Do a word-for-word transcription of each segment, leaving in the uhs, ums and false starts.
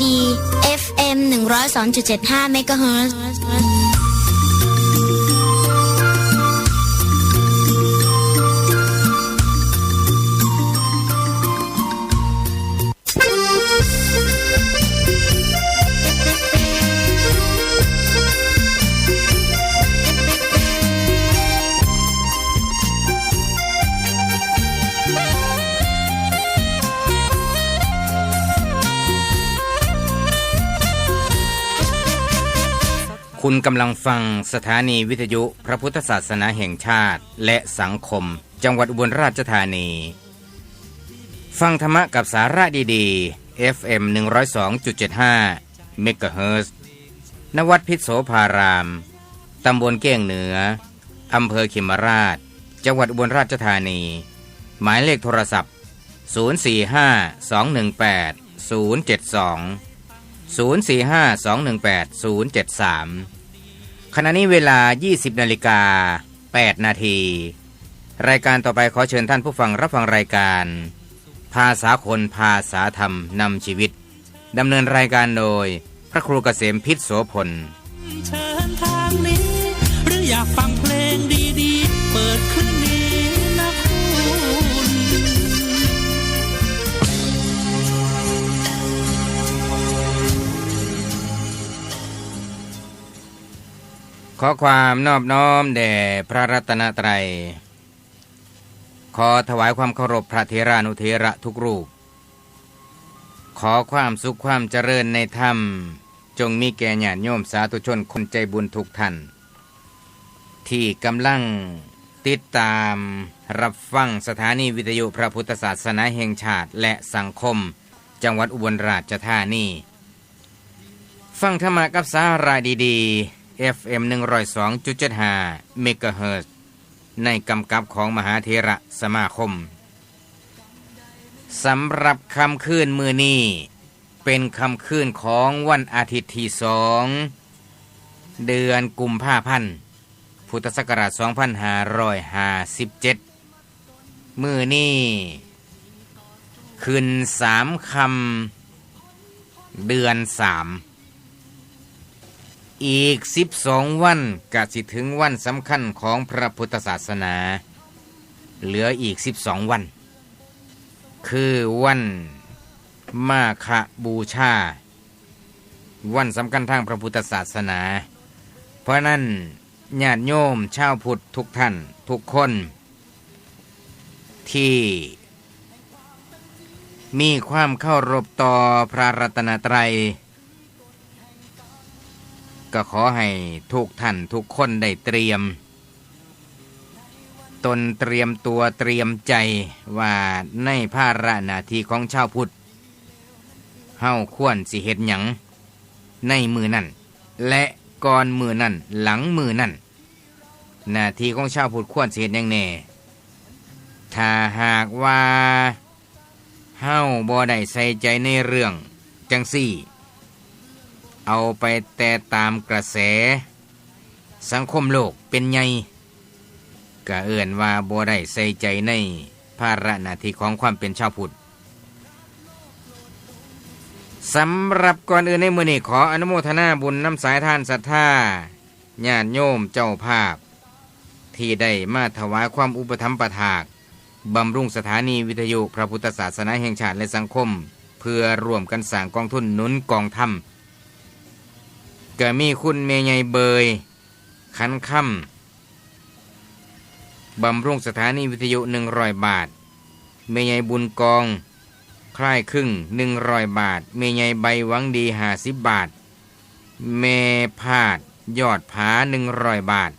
ดีๆ เอฟเอ็ม หนึ่งร้อยสองจุดเจ็ดห้า เมกะเฮิรตซ์ คุณกำลังฟังสถานีวิทยุพระพุทธศาสนาแห่งชาติและสังคม จังหวัดอุบลราชธานี ฟังธรรมะกับสาระดีๆ เอฟเอ็ม หนึ่งร้อยสองจุดเจ็ดห้า เมกะเฮิรตซ์ ณ วัดพิษโสภาราม ตำบลเก้งเหนือ อำเภอเขมราช จังหวัดอุบลราชธานี หมายเลขโทรศัพท์ ศูนย์สี่ห้า สองหนึ่งแปด ศูนย์เจ็ดสอง ศูนย์สี่ห้า สองหนึ่งแปด ศูนย์เจ็ดสาม ขณะนี้เวลา ยี่สิบนาฬิกา แปดนาที รายการต่อไปขอเชิญท่านผู้ฟังรับฟังรายการ ภาษาคนภาษาธรรมนำชีวิต ดำเนินรายการโดย พระครูเกษมพิษโสพล เชิญทางนี้ หรืออยากฟังเพลงดีๆ เปิดคืนนี้นะคุณ ขอความนอบน้อมแด่พระรัตนตรัย ขอถวายความเคารพพระเถรานุเถระทุกรูป ขอความสุขความเจริญในธรรม จงมีแก่ญาติโยมสาธุชนคนใจบุญทุกท่าน ที่กำลังติดตามรับฟังสถานีวิทยุพระพุทธศาสนาแห่งชาติและสังคม จังหวัดอุบลราชธานี ฟังธรรมะกับสาระดีๆ เอฟเอ็ม หนึ่งร้อยสองจุดเจ็ดห้า เมกะเฮิรตซ์ ในกำกับของมหาเถระสมาคม สำหรับค่ำคืนมื้อนี้ เป็นค่ำคืนของวันอาทิตย์ที่สอง เดือนกุมภาพันธ์ พุทธศักราช สองพันห้าร้อยห้าสิบเจ็ด มื้อนี้ ขึ้นสามค่ำ เดือนสาม อีกสิบสองวันก็สิถึงวันสำคัญของพระพุทธศาสนา เหลืออีกสิบสองวัน คือวันมาฆบูชา วันสำคัญทางพระพุทธศาสนา เพราะนั้นญาติโยมชาวพุทธทุกท่านทุกคน ที่มีความเคารพต่อพระรัตนตรัย ก็ขอให้ทุกท่านทุกคนได้เตรียมตน เตรียมตัวเตรียมใจว่าในภาระหน้าที่ของชาวพุทธ เฮาควรสิเฮ็ดหยังในมื้อนั้น และก่อนมื้อนั้น หลังมื้อนั้น หน้าที่ของชาวพุทธควรสิเฮ็ดหยังแน่ ถ้าหากว่าเฮาบ่ได้ใส่ใจในเรื่องจั่งซี้ เอาไปแต่ตามกระแสสังคมโลกเป็นใหญ่ ก็เอิ้นว่าบ่ได้ใส่ใจในภาระหน้าที่ของความเป็นชาวพุทธ สำหรับก่อนอื่นในมื้อนี้ ขออนุโมทนาบุญนำสายทานศรัทธา ญาติโยมเจ้าภาพ ที่ได้มาถวายความอุปถัมภ์ปะถาก บำรุงสถานีวิทยุพระพุทธศาสนาแห่งชาติและสังคม เพื่อร่วมกันสร้างกองทุนหนุนกองธรรม ก็มีคุณแม่ใหญ่เบย ขันคำ บำรุงสถานีวิทยุ หนึ่งร้อยบาท แม่ใหญ่บุญกอง คล้ายครึ่ง หนึ่งร้อยบาท แม่ใหญ่ใบหวังดี ห้าสิบบาท แม่พาด ยอดผา หนึ่งร้อยบาท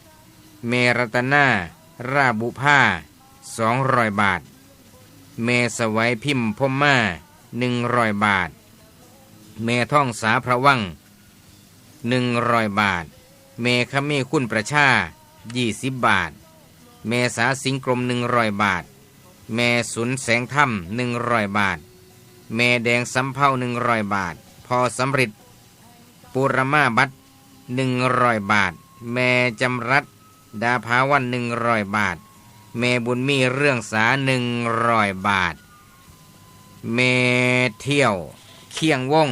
แม่รัตนา ราบุภา สองร้อยบาท แม่สวัยพิมพ์พรหมมา หนึ่งร้อยบาท แม่ทองสาพระวัง หนึ่งร้อยบาท แม่คำมีคุณประชา ยี่สิบบาท แม่สาสิงห์กรม หนึ่งร้อยบาท แม่สุนแสงธรรม หนึ่งร้อยบาท แม่แดงสำเภา หนึ่งร้อยบาท พ่อสำริด ปุรมาบัตร หนึ่งร้อยบาท แม่จำรัด ดาภาวัน หนึ่งร้อยบาท แม่บุญมี เรื่องสา หนึ่งร้อยบาท แม่เที่ยว เคียงวง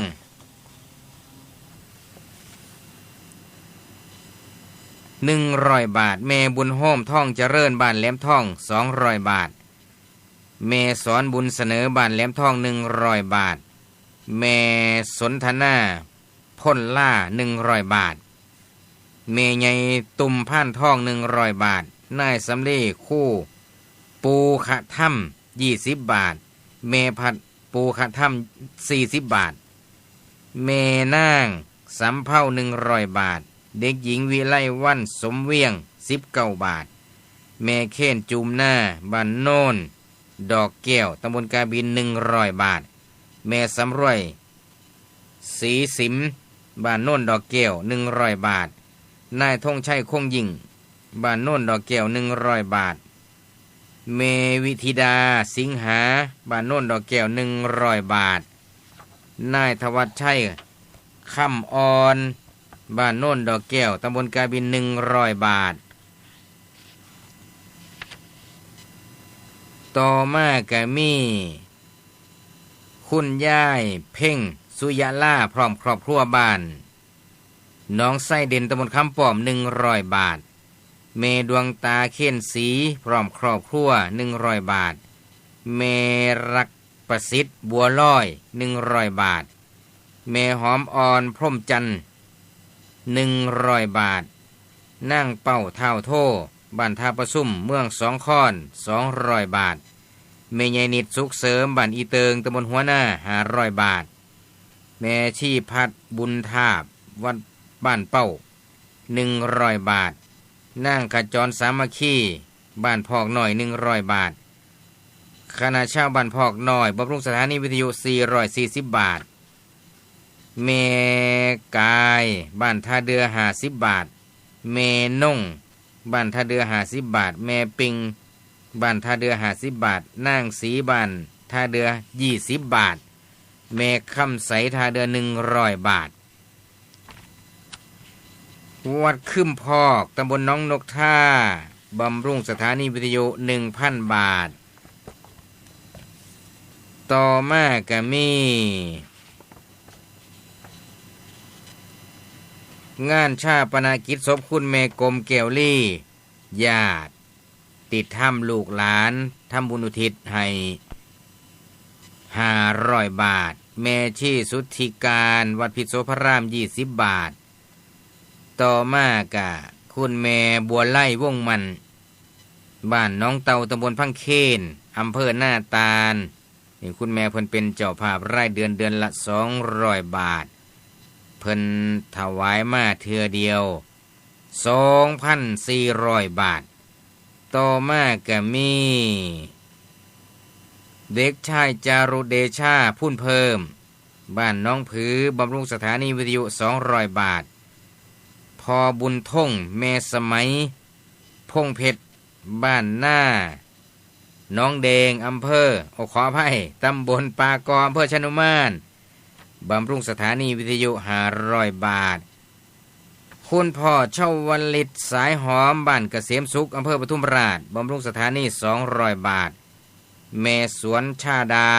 หนึ่งร้อยบาท แม่บุญโฮม ทองเจริญ บ้านแหลมทอง สองร้อยบาท แม่สอนบุญเสนอ บ้านแหลมทอง หนึ่งร้อยบาท แม่สนทนา พ่นล่า หนึ่งร้อยบาท แม่ใหญ่ตุ่มพานทอง หนึ่งร้อยบาท นายสำลี คู่ ปูขะธรรม ยี่สิบบาท แม่พัด ปูขะธรรม สี่สิบบาท แม่นาง สำเภา หนึ่งร้อยบาท เด็กหญิงวิไลวัน สมเวียง สิบเก้าบาท แม่เคน จุมนา บ้านโนนดอกแก้ว ตำบลกาบิน หนึ่งร้อยบาท แม่สำรวย ศรีสิม บ้านโนนดอกแก้ว หนึ่งร้อยบาท นายธงชัย คงยิ่ง บ้านโนนดอกแก้ว หนึ่งร้อยบาท แม่วิธิดา สิงหา บ้านโนนดอกแก้ว หนึ่งร้อยบาท นายธวัชชัย คำอ่อน บ้านโนนดอกแก้ว ตำบลกาบิน หนึ่งร้อยบาท ต่อมาก็มี คุณยายเพ็ง สุยะลา พร้อมครอบครัว บ้านหนองไซเด่น ตำบลคำป้อม หนึ่งร้อยบาท แม่ดวงตา เคนศรี พร้อมครอบครัว หนึ่งร้อยบาท แม่รักประสิทธิ์ บัวลอย หนึ่งร้อยบาท แม่หอมอ่อน พรหมจันทร์ หนึ่งร้อยบาท นางเป้า ท้าวโท บ้านท่าประซุม เมืองสองคอน สองร้อยบาท แม่ใหญ่นิด สุขเสริม บ้านอีเติง ตำบลหัวนา ห้าร้อยบาท แม่ชีพัด บุญทาบ วัดบ้านเป้า หนึ่งร้อยบาท นางขจร สามัคคี บ้านพอกน้อย หนึ่งร้อยบาท คณะชาวบ้านพอกน้อย บำรุงสถานีวิทยุ สี่ร้อยสี่สิบบาท แม่กาย บ้านท่าเดือ ห้าสิบบาท แม่นง บ้านท่าเดือ ห้าสิบบาท แม่ปิง บ้านท่าเดือ ห้าสิบบาท นางสี บ้านท่าเดือ ยี่สิบบาท แม่คำใส ท่าเดือ หนึ่งร้อยบาท วัดคึมพอก ตำบลหนองนกทา บำรุงสถานีวิทยุ หนึ่งพันบาท ต่อมาก็มี งานฌาปนกิจศพคุณแม่กลมแก้วลี ญาติธรรมลูกหลาน ทำบุญอุทิศให้ ห้าร้อยบาท แม่ชีสุทธิการ วัดพิษโสพระราม ยี่สิบบาท ต่อมาก็คุณแม่บัวไล วงศ์มัน บ้านหนองเต่า ตำบลพังเคน อำเภอนาตาล นี่คุณแม่เพิ่นเป็นเจ้าภาพรายเดือน เดือนละ สองร้อยบาท เพิ่นถวายมาเทื่อเดียว สองพันสี่ร้อยบาท ต่อมาก็มี เด็กชายจารุเดชา พูนเพิ่ม บ้านหนองผือ บำรุงสถานีวิทยุ สองร้อยบาท พ่อบุญท่ง แม่สมัย พงเพชร บ้านนาหนองแดง อำเภอ โอ้ ขออภัย ตำบลป่ากอ อำเภอชะนุมาน บำรุงสถานีวิทยุ ห้าร้อยบาท คุณพ่อชวลิต สายหอม บ้านเกษมสุข อำเภอปทุมราช บำรุงสถานี สองร้อยบาท แม่สวนชาดา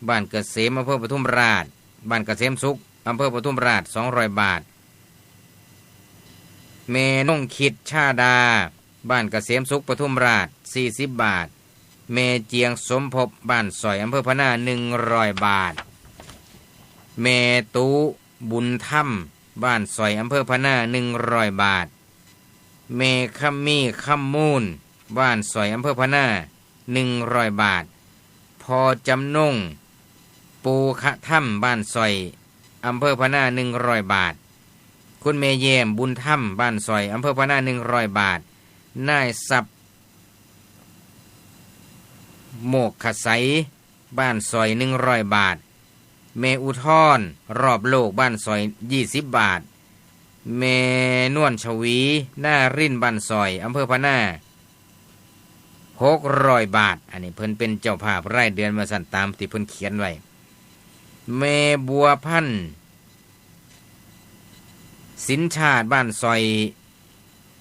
บ้านเกษม อำเภอปทุมราช บ้านเกษมสุข อำเภอปทุมราช สองร้อยบาท แม่นงคิด ชาดา บ้านเกษมสุข ปทุมราช สี่สิบบาท แม่เจียง สมภพ บ้านสอย อำเภอพะนา หนึ่งร้อยบาท แม่ตุ บุญธรรม บ้านสอย อำเภอพะนา หนึ่งร้อยบาท แม่คำมี คำมูล บ้านสอย อำเภอพะนา หนึ่งร้อยบาท พ่อจำนง ปูขะธรรม บ้านสอย อำเภอพะนา หนึ่งร้อยบาท คุณแม่แย้ม บุญธรรม บ้านสอย อำเภอพะนา หนึ่งร้อยบาท นายทรัพย์ โมกขไสย บ้านสอย หนึ่งร้อยบาท แม่อุทร รอบโลก บ้านสอย ยี่สิบบาท แม่นวลชวี นาริน บ้านสอย อำเภอพะนา หกร้อยบาท อันนี้เพิ่นเป็นเจ้าภาพรายเดือนว่าซั่น ตามที่เพิ่นเขียนไว้ แม่บัวพันธุ์ สินชาติ บ้านสอย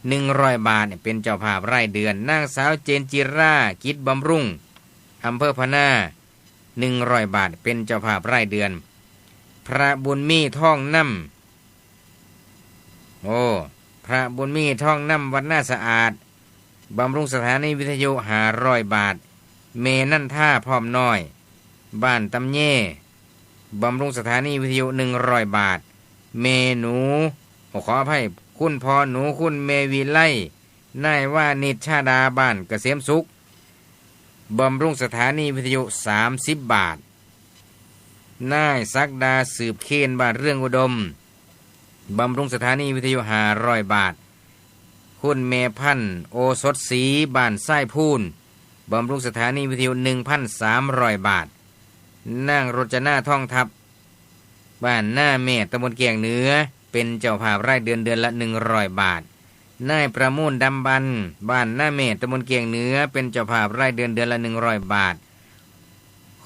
หนึ่งร้อยบาท เนี่ย เป็นเจ้าภาพรายเดือน นางสาวเจนจิรา กิจบำรุง อำเภอพะนา หนึ่งร้อยบาท เป็นเจ้าภาพรายเดือน พระบุญมี ทองนำ โอ้ พ พระบุญมี ทองนำ วัดนาสะอาด บำรุงสถานีวิทยุห้าร้อยบาท แม่นันทา พร้อมน้อย บ้านตำเย บำรุงสถานีวิทยุหนึ่งร้อยบาท แม่หนู ขออภัย คุณพ่อหนู คุณแม่วิไล นายวานิชชาดา บ้านเกษมสุข บำรุงสถานีวิทยุสามสิบบาท นายศักดา สืบเคน บ้านเรืองอุดม บำรุงสถานีวิทยุห้าร้อยบาท คุณแม่พันธุ์ โอสถศรี บ้านทรายพูน บำรุงสถานีวิทยุหนึ่งพันสามร้อยบาท นางรจนา ทองทัพ บ้านนาแม่ ตำบลแก้งเหนือ เป็นเจ้าภาพรายเดือนเดือนละหนึ่งร้อยบาท นายประมูล ดำบรรณ บ้านนาแม่ ตำบลแก้งเหนือ เป็นเจ้าภาพรายเดือนเดือนละหนึ่งร้อยบาท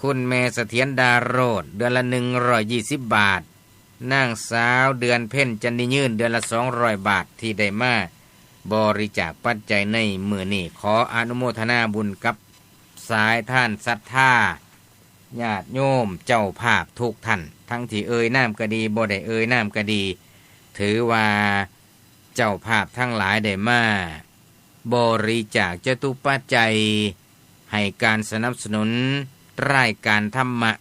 คุณแม่เสถียร ดาโรจน์ เดือนละหนึ่งร้อยยี่สิบบาท นางสาวเดือนเพ็ญ จันดียืน เดือนละสองร้อยบาท ที่ได้มาบริจาคปัจจัยในมื้อนี้ ขออนุโมทนาบุญกับสายทานศรัทธา ญาติโยมเจ้าภาพทุกท่าน ทั้งที่เอ่ยนามก็ดี บ่ได้เอ่ยนามก็ดี ถือว่าเจ้าภาพทั้งหลายได้มาบริจาคจตุปัจจัย ให้การสนับสนุนรายการธรรมะ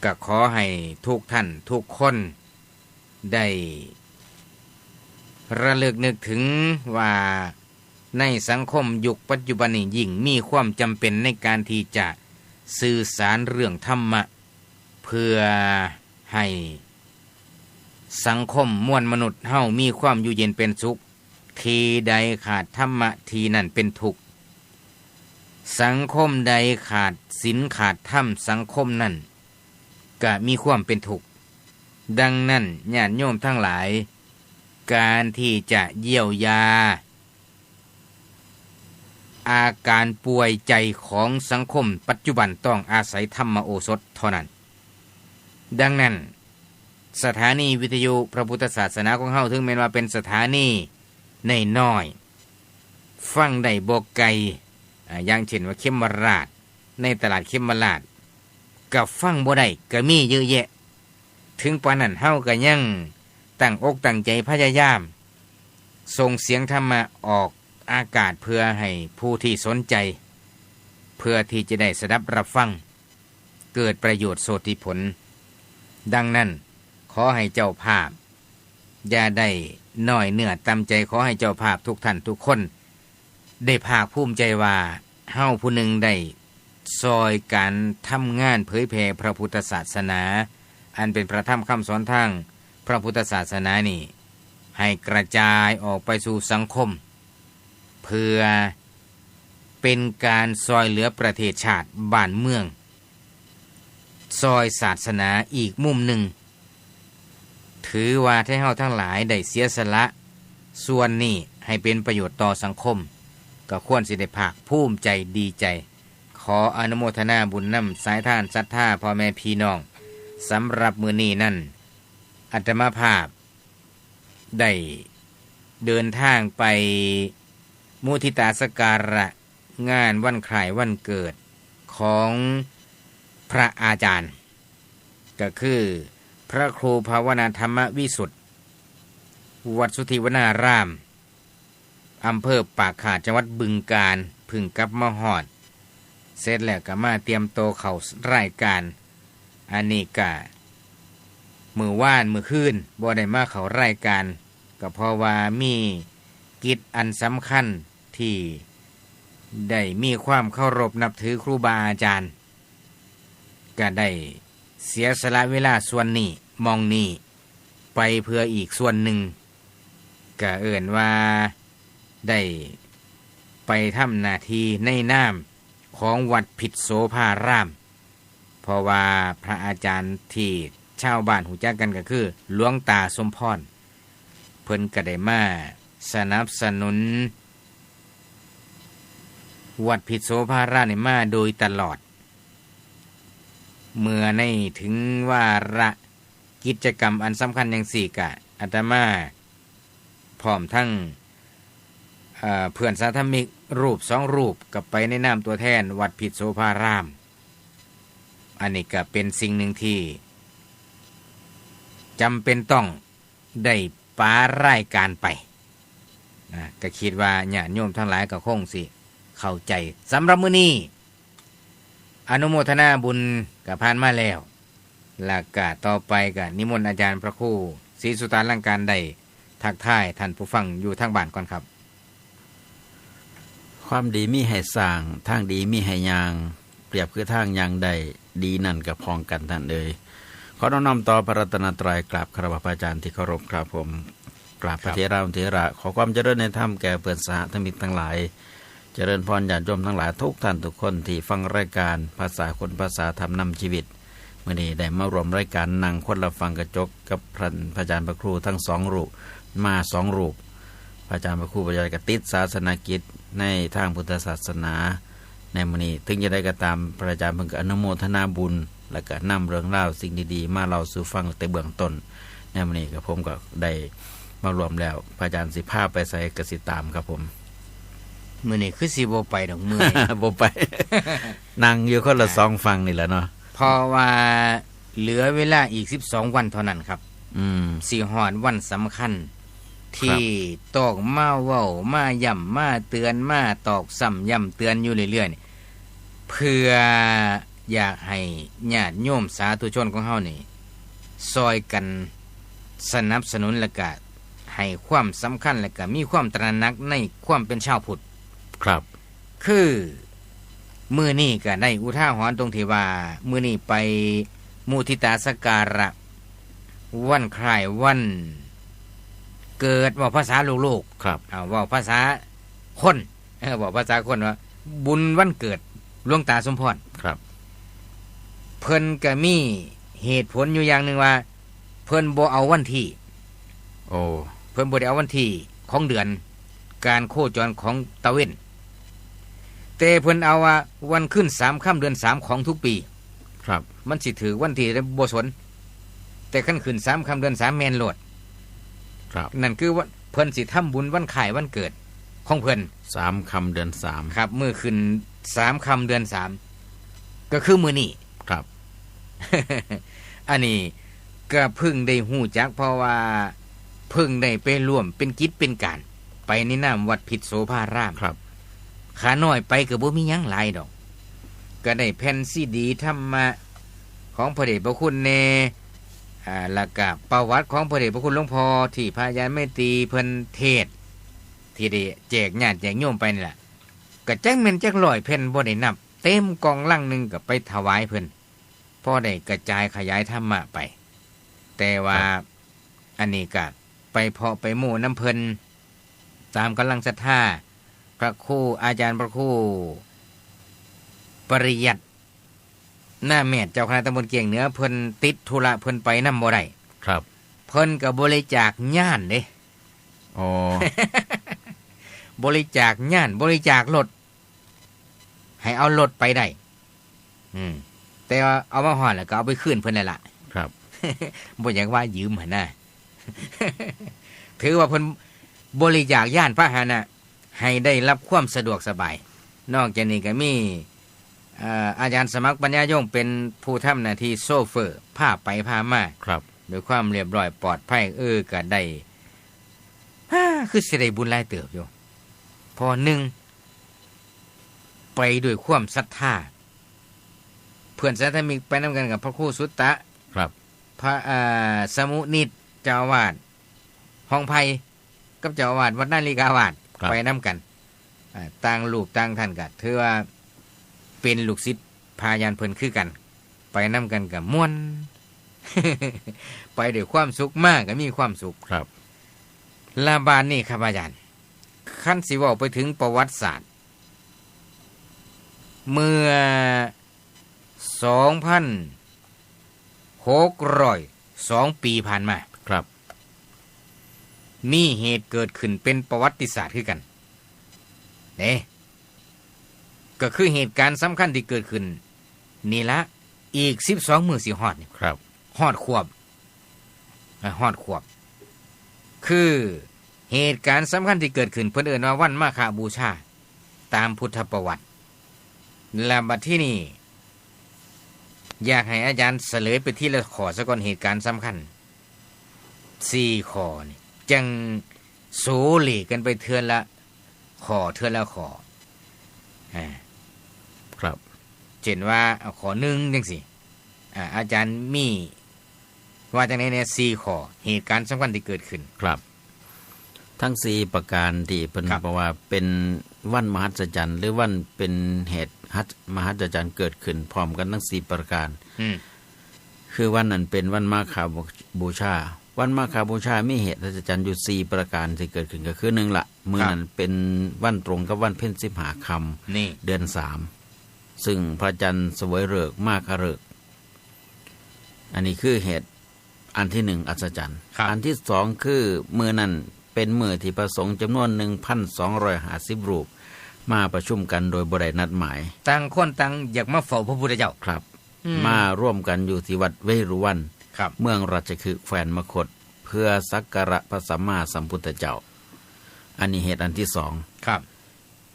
ก็ขอให้ทุกท่านทุกคนได้ระลึกนึกถึงว่าในสังคมยุคปัจจุบันนี้ยิ่งมีความจำเป็นในการที่จะสื่อสารเรื่องธรรมะ เพื่อให้สังคมมวลมนุษย์เฮามีความอยู่เย็นเป็นสุข ที่ใดขาดธรรมะ ที่นั่นเป็นทุกข์ สังคมใดขาดศีลขาดธรรม สังคมนั้นก็มีความเป็นทุกข์ ดังนั้นญาติโยมทั้งหลาย การที่จะเยียวยา อาการป่วยใจของสังคมปัจจุบันต้องอาศัยธรรมโอสถเท่านั้น ดังนั้น สถานีวิทยุพระพุทธศาสนาของเฮา ถึงแม้นว่าเป็นสถานีน้อยๆ ฟังได้บ่ไกล อ่า อย่างเช่นว่าเขมราฐ ในตลาดเขมราฐ ก็ฟังบ่ได้ ก็มีเยอะแยะ ถึงปานนั้นเฮาก็ยังตั้งอกตั้งใจพยายาม ส่งเสียงธรรมะออกอากาศเพื่อให้ผู้ที่สนใจ เพื่อที่จะได้สดับรับฟัง เกิดประโยชน์โสติผล ดังนั้นขอให้เจ้าภาพ อย่าได้น้อยเนื้อต่ำใจ ขอให้เจ้าภาพทุกท่านทุกคน ได้ภาคภูมิใจว่าเฮาผู้หนึ่งได้ซอยการทำงานเผยแผ่พระพุทธศาสนา อันเป็นพระธรรมคำสอนทางพระพุทธศาสนานี่ ให้กระจายออกไปสู่สังคม เพื่อเป็นการซอยเหลือประเทศชาติบ้านเมือง ซอยศาสนาอีกมุมหนึ่ง ถือว่าไทเฮาทั้งหลายได้เสียสละส่วนนี้ให้เป็นประโยชน์ต่อสังคม ก็ควรสิได้ภาคภูมิใจดีใจ ขออนุโมทนาบุญนำสายทานศรัทธาพ่อแม่พี่น้อง สำหรับมื้อนี้นั้น อาตมาภาพได้เดินทางไปมุทิตาสักการะงานวันคล้ายวันเกิดของพระอาจารย์ ก็คือพระครูภาวนาธรรมวิสุทธิ์ วัดสุทธิวนาราม อำเภอปากคาด จังหวัดบึงกาฬ เพิ่งกลับมาฮอด เสร็จแล้วก็มาเตรียมตัวเข้ารายการ อันนี้ก็มื้อวานมื้อคืนบ่ได้มาเข้ารายการ ก็เพราะว่ามีกิจอันสำคัญที่ได้มีความเคารพนับถือครูบาอาจารย์ ก็ได้เสียสละเวลาส่วนนี้หม่องนี้ไปเพื่ออีกส่วนหนึ่ง ก็เอิ้นว่าได้ไปทำหน้าที่ในนามของวัดพิษโสภาราม เพราะว่าพระอาจารย์ที่ชาวบ้านฮู้จักกันก็คือหลวงตาสมพร เพิ่นก็ได้มาสนับสนุนวัดพิษโสภารามนี่มาโดยตลอด เมื่อในถึงวาระกิจกรรมอันสำคัญจั่งซี้ ก็อาตมาพร้อมทั้ง เอ่อ เพื่อนสาธมิกรูปสองรูปก็ไปในนามตัวแทนวัดพิษโสภาราม อันนี้ก็เป็นสิ่งหนึ่งที่จำเป็นต้องได้ ปารายการไป นะ ก็คิดว่าญาติโยมทั้งหลายก็คงสิเข้าใจ สำหรับมื้อนี้ อนุโมทนาบุญก็ผ่านมาแล้ว และก็ต่อไปก็นิมนต์อาจารย์พระครูศรีสุตาลังการได้ทักทายท่านผู้ฟังอยู่ทางบ้านก่อนครับ ความดีมีให้สร้าง ทางดีมีให้ย่าง เปรียบคือทางย่างได้ ดีนั่นก็พ้องกันท่านเอ๋ย ขอน้อมต่อพระรัตนตรัย กราบคารวะพระอาจารย์ที่เคารพครับผม กราบพระ ครับ เถรานุเถระ ขอความเจริญในธรรมแก่เพื่อนสหธรรมิกทั้งหลาย เจริญพรญาติโยมทั้งหลายทุกท่านทุกคนที่ฟังรายการภาษาคนภาษาธรรมนำชีวิต มื้อนี้ได้มาร่วมรายการนั่งคนละฝั่งกระจกกับพระ พระอาจารย์พระครูทั้งสองรูป มาสองรูป พระอาจารย์พระครูปัญญากติดศาสนกิจในทางพุทธศาสนา ในมื้อนี้ ถึงจะได้ก็ตาม พระอาจารย์เพิ่นก็อนุโมทนาบุญ แล้วก็นำเรื่องราวสิ่งดีๆ มาเล่าสู่ฟังแต่เบื้องต้น ในมื้อนี้ก็ผมก็ได้มาร่วมแล้ว พระอาจารย์สิพาไปไสก็สิตามครับผม มื้อนี้คือสิบ่ไปดอก เมื่อย บ่ไป นั่งอยู่คนละ อ่า สองฝั่งนี่แหละเนาะ เพราะว่าเหลือเวลาอีกสิบสองวันเท่านั้นครับ อืม สิฮอดวันสำคัญ ครับ ที่ต้องมาเว้า มาย้ำ มาเตือน มาตอกซ้ำย้ำเตือนอยู่เรื่อยๆนี่ เพื่ออยากให้ญาติโยมสาธุชนของเฮานี่ ซอยกันสนับสนุน แล้วก็ให้ความสำคัญ แล้วก็มีความตระหนักในความเป็นชาวพุทธ ครับ คือมื้อนี้ก็ได้อุทาหรณ์ตรงที่ว่า มื้อนี้ไปมุทิตาสักการะ วันคล้ายวันเกิด เว้าภาษาโลกๆ ครับ เอา เว้าภาษาคน เออ เว้าภาษาคนว่า บุญวันเกิดหลวงตาสมพร ครับ เพิ่นก็มีเหตุผลอยู่อย่างหนึ่งว่า เพิ่นบ่เอาวันที่ โอ้ เพิ่นบ่ได้เอาวันที่ของเดือน การโคจรของตะเวน แต่เพิ่นเอาว่าวันขึ้นสามค่ำเดือนสามของทุกปี ครับ มันสิถือวันที่บ่สน แต่คันขึ้นสามค่ำเดือนสามแม่นโลด ครับ นั่นคือว่าเพิ่นสิทำบุญวันคล้ายวันเกิดของเพิ่น สามค่ำเดือนสาม ครับ มื้อขึ้นสามค่ำเดือนสาม ก็คือมื้อนี้ ครับ อันนี้ก็เพิ่งได้ฮู้จัก เพราะว่าเพิ่งได้ไปร่วมเป็นกิจเป็นการ ไปในนามวัดพิษโสภาราม ครับ ขาน้อยไปก็บ่มีหยังหลายดอก ก็ได้แผ่นซีดีธรรมะของพระเดชพระคุณแน่ อ่า แล้วก็ประวัติของพระเดชพระคุณหลวงพ่อที่พระอาจารย์ไมตรีเพิ่นเทศน์ ที่ได้แจกญาติแจกโยมไปนี่แหละ ก็จักแม่นจักร้อยแผ่นบ่ได้นับ เต็มกล่องลังหนึ่งก็ไปถวายเพิ่น พอได้กระจายขยายธรรมะไป แต่ว่า ครับ อันนี้ก็ไปเพาะไปโม้นำเพิ่น ตามกำลังศรัทธา พระครู อาจารย์พระครูปริยัติ หน้าแมด เจ้าคณะตำบลเกียงเหนือ เพิ่นติดธุระ เพิ่นไปนำบ่ได้ ครับ เพิ่นก็บริจาคญาณเด้ อ๋อ บริจาคญาณ บริจาครถ ให้เอารถไปได้ อืม แต่ว่าเอามาฮอดแล้วก็เอาไปคืนเพิ่นนั่นล่ะ ครับ บ่อยากว่ายืมหั่นนะ ถือว่าเพิ่นบริจาคยานพาหนะ ให้ได้รับความสะดวกสบาย นอกจากนี้ก็มี เอ่อ อาจารย์สมัครปัญญายงเป็นผู้ทำหน้าที่โชเฟอร์ พาไปพามา ครับ ด้วยความเรียบร้อยปลอดภัย เออ ก็ได้ ฮ่า คือสิได้บุญหลายเติบอยู่ เพราะหนึ่ง ไปด้วยความศรัทธา เพื่อนสาธมิกไปนำกันกับพระครูสุตตะ ครับ พระ เอ่อ สมุนิต เจ้าอาวาสห้องไผ่ กับเจ้าอาวาสวัดนาริกาวาส ครับ ไปนำกัน อ่า ต่างรูปต่างท่านก็ถือว่าเป็นลูกศิษย์พระอาจารย์เพิ่นคือกัน ไปนำกันก็ม่วน ไปด้วยความสุข มาก็มีความสุข ครับ และบาดนี้ครับอาจารย์ คันสิเว้าไปถึงประวัติศาสตร์ เมื่อ สองพันหกร้อยสองปีผ่านมา ครับ มีเหตุเกิดขึ้นเป็นประวัติศาสตร์คือกัน เด้ ก็คือเหตุการณ์สำคัญที่เกิดขึ้นนี่ละ อีกสิบสองมื้อสิฮอดนี่ ครับ ฮอดขวบ อ่า ฮอดขวบ คือเหตุการณ์สำคัญที่เกิดขึ้น เพิ่นเอิ้นว่าวันมาฆบูชา ตามพุทธประวัติ และบัดทีนี้ อยากให้อาจารย์เสลยไปทีละข้อซะก่อน เหตุการณ์สำคัญ สี่ข้อนี่ จั่งโสเลกันไปเทื่อละข้อ เทื่อละข้อ อ่า ครับ เช่นว่า เอาข้อหนึ่งจั่งซี้ อ่า อาจารย์มีว่าจั่งใดแหน่ สี่ข้อ เหตุการณ์สำคัญที่เกิดขึ้น ครับ ทั้งสี่ประการที่เพิ่น ครับ บอกว่าเป็นวันมหัศจรรย์ หรือวันเป็นเหตุหัศ- มหัศจรรย์เกิดขึ้นพร้อมกันทั้งสี่ประการ อืม คือวันนั้นเป็นวันมาฆบูชา วันมาฆบูชามีเหตุอัศจรรย์อยู่สี่ประการที่เกิดขึ้น ก็คือหนึ่งละ มื้อนั้นเป็นวันตรงกับวันเพ็ญสิบห้าค่ำ นี่ เดือนสาม ซึ่งพระจันทร์เสวยฤกษ์มาฆฤกษ์ อันนี้คือเหตุอันที่หนึ่งอัศจรรย์ ครับ อันที่สองคือมื้อนั้นเป็นมื้อที่พระสงฆ์จำนวนหนึ่งพันสองร้อยห้าสิบรูป มาประชุมกันโดยบ่ได้นัดหมาย ต่างคนต่างอยากมาเฝ้าพระพุทธเจ้า ครับ อืม มาร่วมกันอยู่ที่วัดเวรุวัน ครับ เมืองราชคฤห์แคว้นมคธ เพื่อสักการะพระสัมมาสัมพุทธเจ้า อันนี้เหตุอันที่สอง ครับ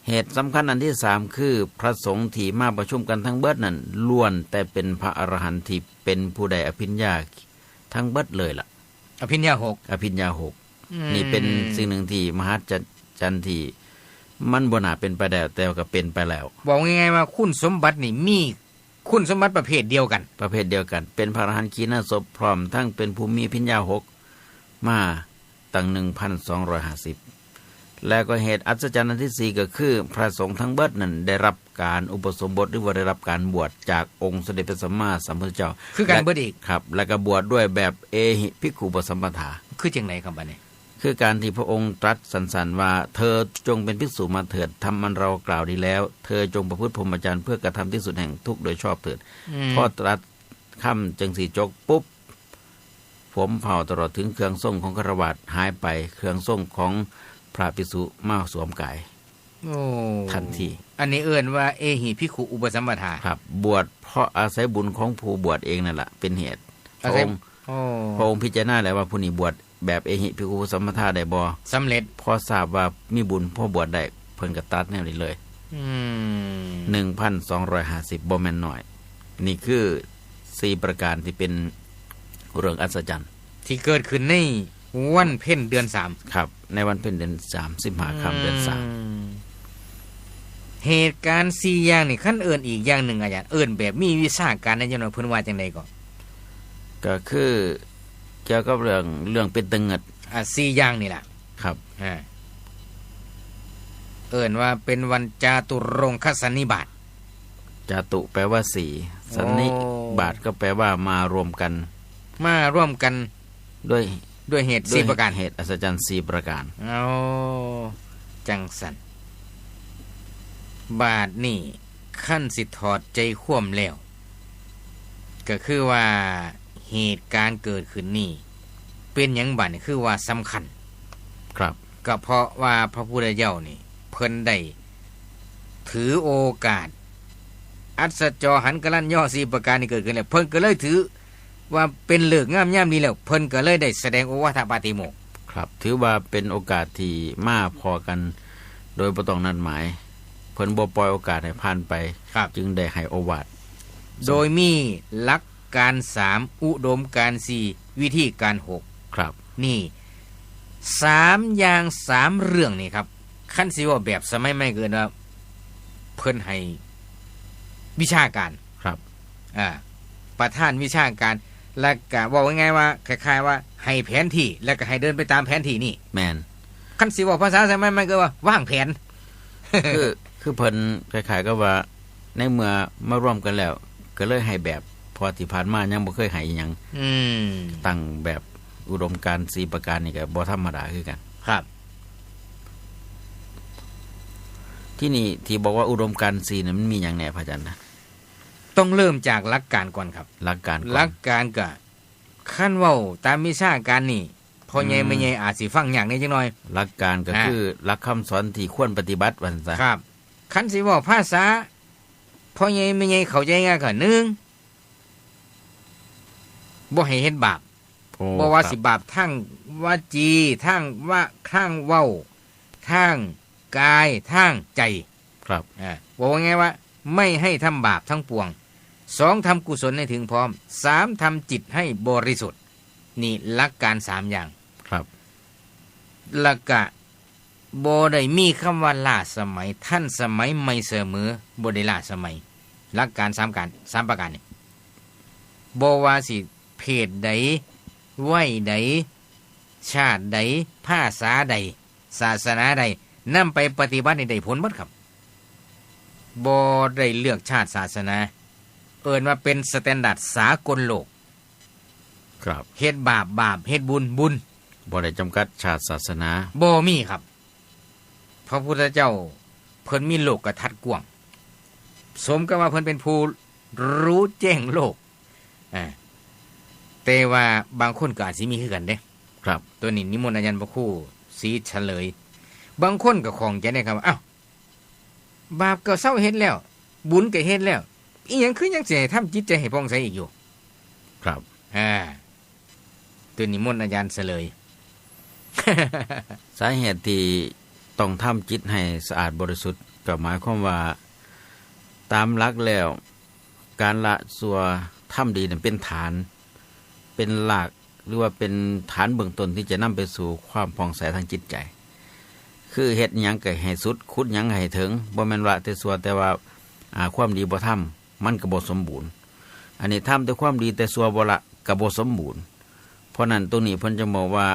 เหตุสำคัญอันที่สามคือพระสงฆ์ที่มาประชุมกันทั้งเบิดนั้นล้วนแต่เป็นพระอรหันต์ที่เป็นผู้ได้อภิญญาทั้งเบิดเลยล่ะ อภิญญาหก อภิญญาหก อืม นี่เป็นสิ่งหนึ่งที่มหัศจรรย์ที่มันบ่น่าเป็นไปได้ แต่ว่าก็เป็นไปแล้ว บอกง่ายๆว่าคุณสมบัตินี่มีคุณสมบัติประเภทเดียวกัน ประเภทเดียวกัน เป็นพระอรหันต์ขีณาสพ พร้อมทั้งเป็นผู้มีอภิญญาหก มาตั้งหนึ่งพันสองร้อยห้าสิบ และก็เหตุอัศจรรย์อันที่สี่ก็คือ พระสงฆ์ทั้งเบิดนั้นได้รับการอุปสมบท หรือว่าได้รับการบวชจากองค์สมเด็จพระสัมมาสัมพุทธเจ้า คือกันเบิดอีก และ ครับ และก็บวชด้วยแบบเอหิภิกขุปสัมปทา คือจั่งใดครับบัดนี้ คือการที่พระองค์ตรัสสั้นๆว่า เธอจงเป็นภิกษุมาเถิด ธรรมอันเรากล่าวดีแล้ว เธอจงประพฤติพรหมจรรย์เพื่อกระทำที่สุดแห่งทุกข์โดยชอบเถิด อืม พอตรัสคำจั่งซี้จบปุ๊บ ผมเผ่าตลอดถึงเครื่องทรงของฆราวาสหายไป เครื่องทรงของพระภิกษุมาสวมกาย โอ้ ทันที อันนี้เอิ้นว่าเอหิภิกขุอุปสัมปทา ครับ บวชเพราะอาศัยบุญของผู้บวชเองนั่นแหละเป็นเหตุ อาศัย พระองค์ โอ้ พระองค์พิจารณาแล้วว่าผู้นี้บวชแบบเอหิภิกขุอุปสัมปทาได้บ่ สำเร็จ พอทราบว่ามีบุญพอบวชได้ เพิ่นก็ตัดแนวนี้เลย อืม หนึ่งพันสองร้อยห้าสิบ บ่แม่นน้อย นี่คือสี่ประการที่เป็นเรื่องอัศจรรย์ ที่เกิดขึ้นในวันเพ็ญเดือนสาม ครับ ในวันเพ็ญเดือนสาม สิบห้าค่ำเดือนสาม อืม เหตุการณ์สี่อย่างนี่ คันเอิ้นอีกอย่างหนึ่งอาจารย์ เอิ้นแบบมีวิชาการนะ จั่งน้อยเพิ่นว่าจั่งใดก่อ ก็คือเกี่ยวกับเรื่อง เรื่องเป็นตะเงิด อ่า สี่อย่างนี่ล่ะ ครับ อ่า เอิ้นว่าเป็นวันจาตุรงคสันนิบาต จาตุแปลว่าสี่ สันนิ โอ้ บาตก็แปลว่ามารวมกัน มารวมกัน ด้วย ด้วยเหตุสี่ประการ ด้วยเหตุอัศจรรย์สี่ประการ เอา จั่งซั้น บาดนี้คันสิถอดใจความแล้ว ก็คือว่าเหตุการณ์เกิดขึ้นนี่ เป็นหยังบาดนี้คือว่าสำคัญ ครับ ก็เพราะว่าพระพุทธเจ้านี่ เพิ่นได้ถือโอกาส อัสสจอหันกลัญญอสี่ประการนี้เกิดขึ้นแล้ว เพิ่นก็เลยถือว่าเป็นฤกษ์งามยามดีแล้ว เพิ่นก็เลยได้แสดงโอวาทปาติโมกข์ ครับ ถือว่าเป็นโอกาสที่มาพ้อกันโดยบ่ต้องนัดหมาย เพิ่นบ่ปล่อยโอกาสให้ผ่านไป ครับ จึงได้ให้โอวาท โดยมีหลักการสาม อุดมการณ์สี่ วิธีการหก ครับ นี่ สามอย่างสามเรื่องนี่ครับ คันสิเว้าแบบสมัยใหม่ก็เอิ้นว่า เพิ่นให้วิชาการ ครับ อ่า ประทานวิชาการ แล้วก็เว้าง่ายๆว่า คล้ายๆว่าให้แผนที่ แล้วก็ให้เดินไปตามแผนที่นี่ แม่น คันสิเว้าภาษาสมัยใหม่ก็ว่าวางแผน คือ คือเพิ่นคล้ายๆกับว่า ในเมื่อมารวมกันแล้ว ก็เลยให้แบบ เพราะที่ผ่านมายังบ่เคยให้อิหยัง อืม ตั้งแบบอุดมการณ์สี่ประการนี่ก็บ่ธรรมดาคือกัน ครับ ที่นี่ที่บอกว่าอุดมการณ์สี่นี่มันมีหยังแหน่พระอาจารย์นะ ต้องเริ่มจากหลักการก่อนครับ หลักการก่อน หลักการก็ คันเว้าตามวิชาการนี่ พ่อใหญ่ อืม แม่ใหญ่อาจสิฟังยากแหน่จักหน่อย หลักการก็ อ่า คือหลักคำสอนที่ควรปฏิบัติว่าซั่นซะ ครับ คันสิเว้าภาษา พ่อใหญ่แม่ใหญ่เข้าใจง่ายก็ หนึ่ง บ่ให้เฮ็ดบาป โอ้ บ่ว่า ครับ สิบาปทางวาจี ทางวา ทางเว้า ทางกาย ทางใจ ครับ อ่า บอกว่าไงว่า ไม่ให้ทำบาปทั้งปวง สอง ทำกุศลให้ถึงพร้อม สาม ทำจิตให้บริสุทธิ์ นี่หลักการสามอย่าง ครับ แล้วก็บ่ได้มีคำว่าล้าสมัย ทันสมัย ใหม่เสมอ บ่ได้ล้าสมัย หลักการสามการ สามประการนี่ บ่ว่าสิเพศใด วัยใด ชาติใด ภาษาใด ศาสนาใด นำไปปฏิบัตินี่ได้ผลหมดครับ บ่ได้เลือกชาติศาสนา เอิ้นว่าเป็นสแตนดาร์ดสากลโลก ครับ เฮ็ดบาปบาป เฮ็ดบุญบุญ บ่ได้จำกัดชาติศาสนา บ่มีครับ พระพุทธเจ้าเพิ่นมีโลกทัศน์กว้าง สมกับว่าเพิ่นเป็นผู้รู้แจ้งโลก อ่า แต่ว่าบางคนก็อาจสิมีคือกันเด้ ครับ ตัวนี้นิมนต์อาจารย์พระครูศรีเฉลย บางคนก็ข้องใจนะครับว่า อ้าว บาปก็เซาเฮ็ดแล้ว บุญก็เฮ็ดแล้ว อีหยังคือยังสิให้ทำจิตใจให้ผ่องใสอีกอยู่ ครับ อ่า ตัวนิมนต์อาจารย์เฉลย สาเหตุที่ต้องทำจิตให้สะอาดบริสุทธิ์ ก็หมายความว่า ตามหลักแล้ว การละชั่วทำดีนั้นเป็นฐาน เป็นราก หรือว่าเป็นฐานเบื้องต้นที่จะนำไปสู่ความผ่องใสทางจิตใจ คือเฮ็ดหยังก็ให้สุด ขุดหยังให้ถึง บ่แม่นละแต่ชั่ว แต่ว่า อ่า ความดีบ่ทำ มันก็บ่สมบูรณ์ อันนี้ทำแต่ความดีแต่ชั่วบ่ละ ก็บ่สมบูรณ์ เพราะนั้นตรงนี้เพิ่นจึงบอกว่า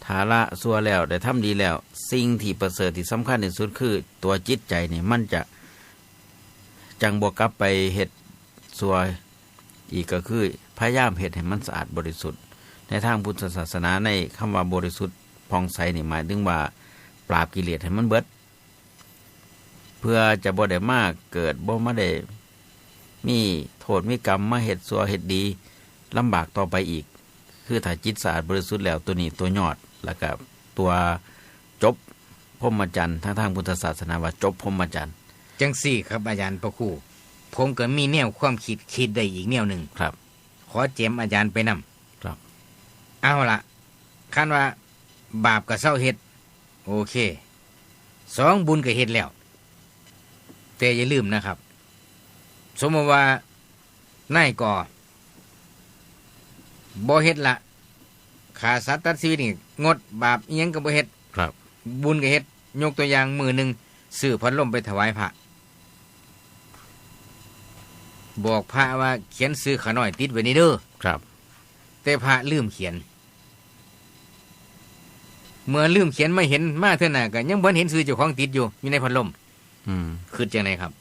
ถ้าละชั่วแล้วได้ทำดีแล้ว สิ่งที่ประเสริฐที่สำคัญที่สุดคือตัวจิตใจนี่มันจะ จั่งบ่กลับไปเฮ็ดชั่วอีก ก็คือพยายามเฮ็ดให้มันสะอาดบริสุทธิ์ ในทางพุทธศาสนา ในคำว่าบริสุทธิ์ผ่องใสนี่หมายถึงว่าปราบกิเลสให้มันเบิด เพื่อจะบ่ได้มาเกิด บ่มาได้มีโทษมีกรรม มาเฮ็ดชั่วเฮ็ดดีลำบากต่อไปอีก คือถ้าจิตสะอาดบริสุทธิ์แล้ว ตัวนี้ตัวยอด แล้วก็ตัวจบพรหมจรรย์ ทางทางพุทธศาสนาว่าจบพรหมจรรย์ จังซี่ครับอาจารย์พระครู ผมก็มีแนวความคิด คิดได้อีกแนวหนึ่ง ครับ ขอแจมอาจารย์ไปนำ ครับ เอาละ คันว่าบาปก็เซาเฮ็ด โอเค สอง บุญก็เฮ็ดแล้ว แต่อย่าลืมนะครับ สมมติว่านายก่อ บ่เฮ็ดละ ฆ่าสัตว์ตัดชีวิตนี่งด บาปอิหยังก็บ่เฮ็ด ครับ บุญก็เฮ็ด ยกตัวอย่างมื้อหนึ่งซื้อพัดลมไปถวายพระ บอกพระว่าเขียนชื่อข้าน้อยติดไว้นี่เด้อ ครับ แต่พระลืมเขียน เมื่อลืมเขียนมาเห็นมาเทื่อหน้าก็ยังบ่เห็นชื่อเจ้าของติดอยู่ อยู่ในพัดลม อืม คิดจังไดครับ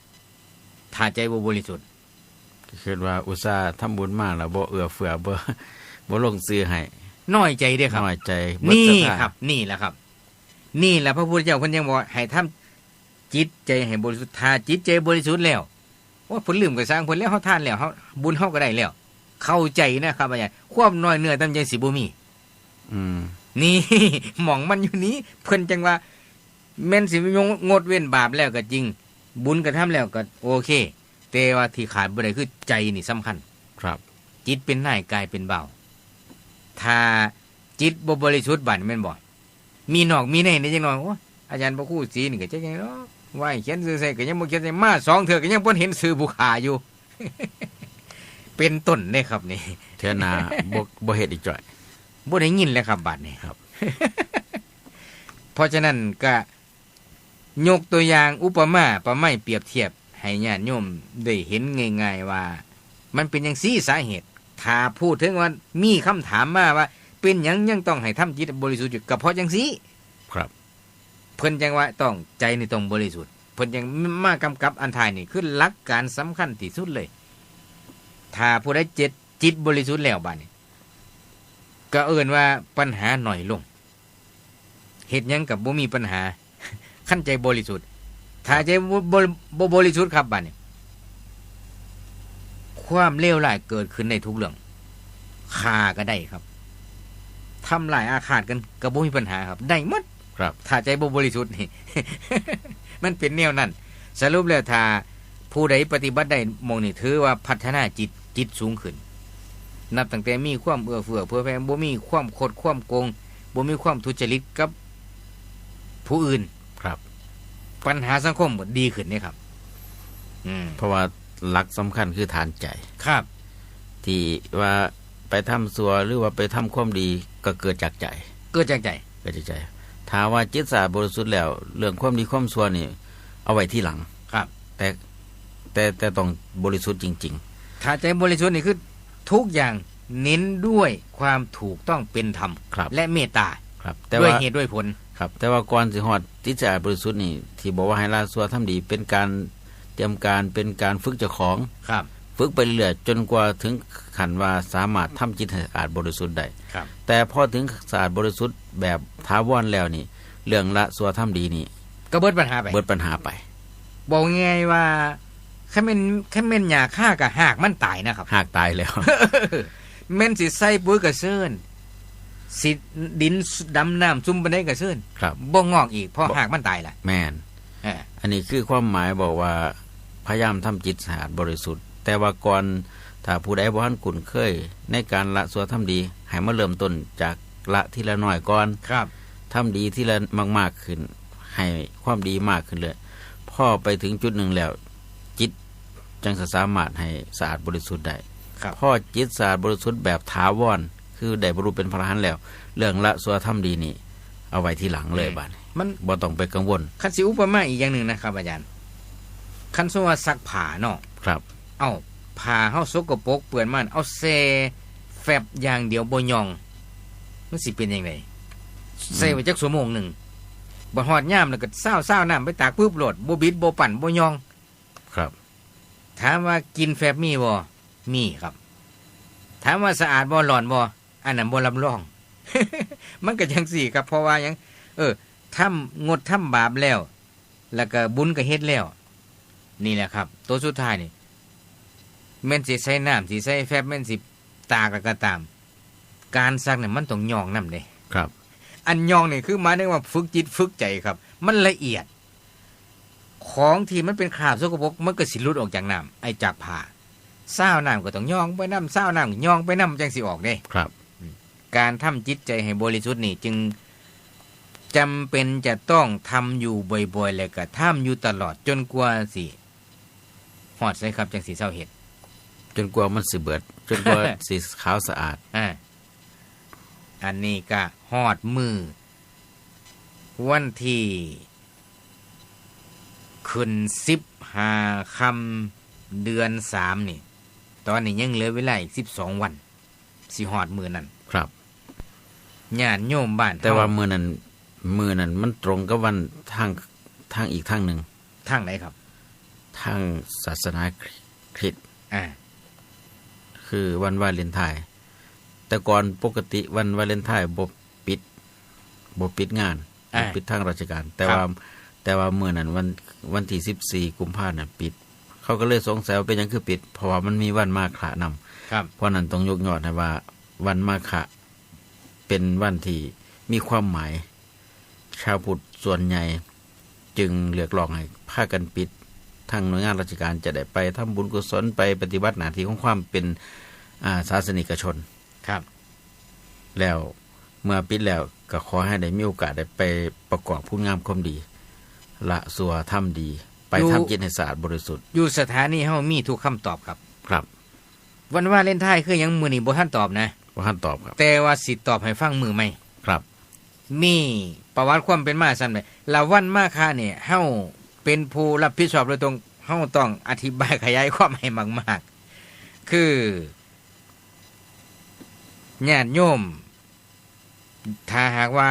ถ้าใจบ่บริสุทธิ์ ก็คิดว่าอุตส่าห์ทำบุญมาแล้วบ่เอื้อเฟื้อ บ่ บ่ลงชื่อให้ น้อยใจเด้อครับ น้อยใจ นี่ เบิดศรัทธา ครับ นี่แหละครับ นี่แหละพระพุทธเจ้าเพิ่นยังบอกให้ทำจิตใจให้บริสุทธิ์ ถ้าจิตใจบริสุทธิ์แล้ว โอ้ย เพิ่นลืมก็ซ่างเพิ่นแล้ว เฮาทานแล้ว เฮา บุญเฮาก็ได้แล้ว เข้าใจนะครับอาจารย์ ความน้อยเนื้อต่ำใจสิบ่มี อืม นี่ หม่องมันอยู่นี้ เพิ่นจั่งว่า แม่นสิงดเว้นบาปแล้วก็จริง บุญก็ทำแล้วก็โอเค แต่ว่าที่ขาดบ่ได้คือใจนี่สำคัญ ครับ จิตเป็นนายกายเป็นบ่าว ถ้าจิตบ่บริสุทธิ์บาดนี้แม่นบ่ มีนอกมีในนี่จักหน่อย โอ้ย อาจารย์พระครูศรีนี่ก็จักจั่งใด๋เนาะ ว่าให้เขียนชื่อใส่ก็ยังบ่เขียนใส่ มาสองเทื่อก็ยังบ่เห็นชื่อผู้ฆ่าอยู่ เป็นต้นเด้ครับนี่ เทื่อหน้าบ่ บ่เฮ็ดอีกจ้อย บ่ได้ยินแล้วครับบาดนี้ ครับ เพราะฉะนั้นก็ ยกตัวอย่างอุปมาประไมยเปรียบเทียบให้ญาติโยมได้เห็นง่ายๆว่า มันเป็นจั่งซี้สาเหตุ ถ้าพูดถึงว่ามีคำถามมาว่า เป็นหยังยังต้องให้ทำจิตบริสุทธิ์อยู่ ก็เพราะจั่งซี้ ครับ เพิ่นจั่งว่าต้อง ใจนี่ต้องบริสุทธิ์ เพิ่นจั่งมากำกับอันท้ายนี่ คือหลักการสำคัญที่สุดเลย ถ้าผู้ใดจิต จิตบริสุทธิ์แล้วบาดนี้ ก็เอิ้นว่าปัญหาน้อยลง เฮ็ดหยังก็บ่มีปัญหา คันใจบริสุทธิ์ ถ้าใจบ่ บ่ บ่บริสุทธิ์ครับบาดนี้ ความเลวร้ายเกิดขึ้นได้ทุกเรื่อง ฆ่าก็ได้ครับ ทำร้ายอาฆาตกันก็บ่มีปัญหาครับ ได้หมด ครับ ถ้าใจบ่บริสุทธิ์นี่ มันเป็นแนวนั้น สรุปแล้วถ้าผู้ใดปฏิบัติได้หม่องนี้ถือว่าพัฒนาจิต จิตสูงขึ้น นับตั้งแต่มีความเอื้อเฟื้อเผื่อแผ่ บ่มีความคดความโกง บ่มีความทุจริตกับผู้อื่น ครับ ปัญหาสังคมก็ดีขึ้นเด้ครับ อืม เพราะว่าหลักสำคัญคือฐานใจ ครับ ที่ว่าไปทำชั่วหรือว่าไปทำความดีก็เกิดจากใจ เกิดจากใจ ก็จะใจ ถ้าว่าจิตสะอาดบริสุทธิ์แล้ว เรื่องความดีความชั่วนี่ เอาไว้ทีหลัง ครับ แต่ แต่ แต่ต้องบริสุทธิ์จริงๆ ถ้าใจบริสุทธิ์นี่คือทุกอย่างเน้นด้วยความถูกต้องเป็นธรรม ครับ และเมตตา ครับ แต่ ด้วย ว่า เหตุด้วยผล ครับ แต่ว่าก่อนสิฮอดจิตสะอาดบริสุทธิ์นี่ ที่บอกว่าให้ละชั่วทำดี เป็นการเตรียมการ เป็นการฝึกเจ้าของ ครับ ฝึกไปเรื่อยๆ จนกว่าถึงขั้นว่าสามารถทำจิตให้สะอาดบริสุทธิ์ได้ ครับ แต่พอถึงสะอาดบริสุทธิ์แบบถาวรแล้วนี่ เรื่องละชั่วทำดีนี่ ก็เบิดปัญหาไป เบิดปัญหาไป บอกง่ายๆว่า คันแม่น คันแม่นหญ้าคากับฮากมันตายนะครับ ฮากตายแล้ว แม่นสิใส่ปุ๋ยกระเซิน สิดินดำน้ำซุ่มปานใดกระเซิน ครับ บ่งอกอีก เพราะ บ่ ฮากมันตายละ แม่น เออ อันนี้คือความหมายบอกว่า พยายามทำจิตสะอาดบริสุทธิ์ แต่ว่าก่อน ถ้าผู้ใดบ่ทันคุ้นเคยในการละชั่วทำดี ให้มาเริ่มต้นจากละทีละน้อยก่อน ครับ ทำดีทีละมากๆขึ้น ให้ความดีมากขึ้นเรื่อย พอไปถึงจุดหนึ่งแล้ว จิตจั่งสิสามารถให้สะอาดบริสุทธิ์ได้ ครับ พอจิตสะอาดบริสุทธิ์แบบถาวร คือได้บรรลุเป็นพระอรหันต์แล้ว เรื่องละชั่วทำดีนี่ เอาไว้ทีหลังเลย อืม บัดนี้ มัน บ่ต้องไปกังวล คันสิอุปมาอีกอย่างหนึ่งนะครับอาจารย์ คันสมมุติว่าซักผ้าเนาะ ครับ เอ้า ผ้าเฮาสกปรกเปื้อนมัน เอาแช่แฟบอย่างเดียวบ่หย่อน มันสิเป็นจั่งใด อืม แช่ไว้จักชั่วโมงหนึ่ง บัดฮอดยามแล้วก็ซาวๆน้ำไปตากปึ๊บโลด บ่บิดบ่ปั่นบ่หย่อน ครับ ถามว่ากินแฟบมีบ่ มีครับ ถามว่าสะอาดบ่ ร้อนบ่ อันนั้นบ่รับรอง มันก็จั่งซี้ครับ เพราะว่าหยัง เออ ทำ งดทำบาปแล้ว แล้วก็บุญก็เฮ็ดแล้ว นี่แหละครับ ตัวสุดท้ายนี่ แม่นสิใส่น้ำ สิใส่แฟบ แม่นสิตากแล้วก็ตาม การซักเนี่ยมันต้องหย่อนนำเด้ ครับ อันหย่อนนี่คือหมายถึงว่าฝึกจิตฝึกใจครับ มันละเอียด ของที่มันเป็นคราบสกปรกมันก็สิหลุดออกจากน้ำ ไอ้จากผ้า ซาวน้ำก็ต้องหย่อนไปนำ ซาวน้ำก็หย่อนไปนำ จั่งสิออกเด้ ครับ อืม การทำจิตใจให้บริสุทธิ์นี่จึงจำเป็นจะต้องทำอยู่บ่อยๆ และกระทำอยู่ตลอดจนกว่าสิฮอดไสครับ จั่งสิเซาเฮ็ด จนกว่ามันสิเบิด จนกว่า สิขาวสะอาด อ่า อันนี้ก็ฮอดมื้อวันที่ขึ้นสิบห้าค่ำเดือนสามนี่ ตอนนี้ยังเหลือเวลาอีกสิบสองวัน สิฮอดมื้อนั้น ครับ ญาติโยมบ้านเฮา แต่ว่ามื้อนั้น มื้อนั้นมันตรงกับวันทาง ทางอีกทางหนึ่ง ทางไหนครับ ทางศาสนาคริสต์ อ่า คือวันวาเลนไทน์ แต่ก่อนปกติวันวาเลนไทน์บ่ปิด บ่ปิดงาน อ่า บ่ปิดทางราชการ แต่ ครับ ว่า แต่ว่ามื้อนั้นวัน วันที่สิบสี่กุมภาพันธ์น่ะปิด เขาก็เลยสงสัยว่าเป็นหยังคือปิด เพราะว่ามันมีวันมาฆะนำ ครับ เพราะนั้นต้องยกยอดให้ว่าวันมาฆะเป็นวันที่มีความหมาย ชาวพุทธส่วนใหญ่จึงเรียกร้องให้พากันปิด ทางหน่วยงานราชการจะได้ไปทำบุญกุศล ไปปฏิบัติหน้าที่ของความเป็น อ่า ศาสนิกชน ครับ แล้วเมื่อปิดแล้วก็ขอให้ได้มีโอกาสได้ไปประกอบคุณงามความดี ละชั่วทำดี ไป อยู่ ทำจิตให้สะอาดบริสุทธิ์ อยู่สถานีเฮามีทุกคำตอบครับ ครับ วันวาเลนไทน์คือหยัง มื้อนี้บ่ทันตอบนะ บ่ทันตอบครับ แต่ว่าสิตอบให้ฟังมื้อใหม่ ครับ มีประวัติความเป็นมาซั่นใด ละวันมาฆะนี่ เฮาเป็นผู้รับผิดชอบโดยตรง เฮาต้องอธิบายขยายความให้มากๆ คือ ญาติโยม ถ้าหากว่า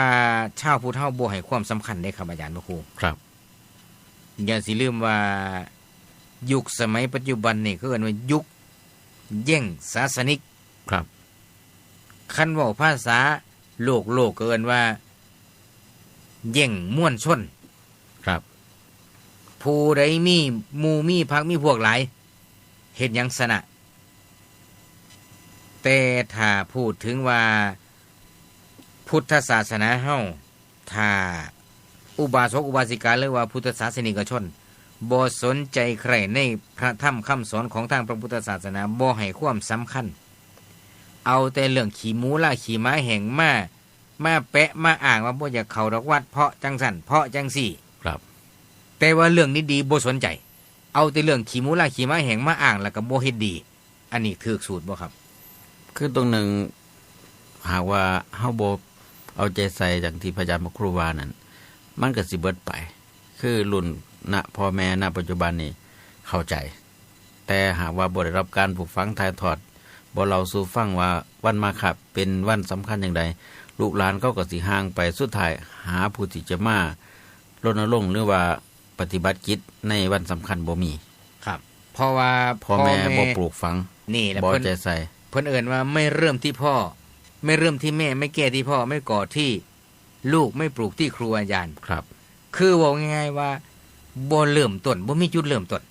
ชาวพุทธเฮาบ่ให้ความสำคัญเด้ครับ อาจารย์พระครู ครับ อย่าสิลืมว่ายุคสมัยปัจจุบันนี่เขาเอิ้นว่ายุคแย่งศาสนิก ครับ คันเว้าภาษาโลกโลกก็เอิ้นว่าแย่งมวลชน ครับ ผู้ใดมีหมู่มีพรรคมีพวกหลาย เฮ็ดหยังชนะ แต่ถ้าพูดถึงว่าพุทธศาสนาเฮา ถ้าอุบาสกอุบาสิกา หรือว่าพุทธศาสนิกชน บ่สนใจใคร่ในพระธรรมคำสอนของทางพระพุทธศาสนา บ่ให้ความสำคัญ เอาแต่เรื่องขี้หมูลาขี้หมาแห้งมา มาแปะมาอ้างว่าบ่อยากเข้าดอกวัดเพราะจั่งซั้น เพราะจั่งซี้ ครับ แต่ว่าเรื่องดีๆบ่สนใจ เอาแต่เรื่องขี้หมูลาขี้หมาแห้งมาอ้างแล้วก็บ่เฮ็ดดี อันนี้ถูกสูตรบ่ครับ คือตรงหนึ่ง หากว่าเฮาบ่ เอาใจใส่อย่างที่พระอาจารย์พระครูว่านั่น มันก็สิเบิดไป คือรุ่น ณ พ่อแม่ ณ ปัจจุบันนี่เข้าใจ แต่หากว่าบ่ได้รับการปลูกฝังถ่ายทอด บ่เล่าสู่ฟังว่าวันมาฆะเป็นวันสำคัญอย่างใด ลูกหลานเขาก็สิห่างไป สุดท้ายหาผู้ที่จะมารณรงค์หรือว่าปฏิบัติกิจในวันสำคัญบ่มี ครับ เพราะว่าพ่อแม่ พ่อแม่บ่ปลูกฝัง นี่แหละ บ่เอาใจใส่ เพิ่น เพิ่นเอิ้นว่าไม่เริ่มที่พ่อ ไม่เริ่มที่แม่ ไม่แก้ที่พ่อ ไม่ก่อที่ลูก ไม่ปลูกที่ครูอาจารย์ ครับ คือเว้าง่ายๆว่าบ่เริ่มต้น บ่มีจุดเริ่มต้น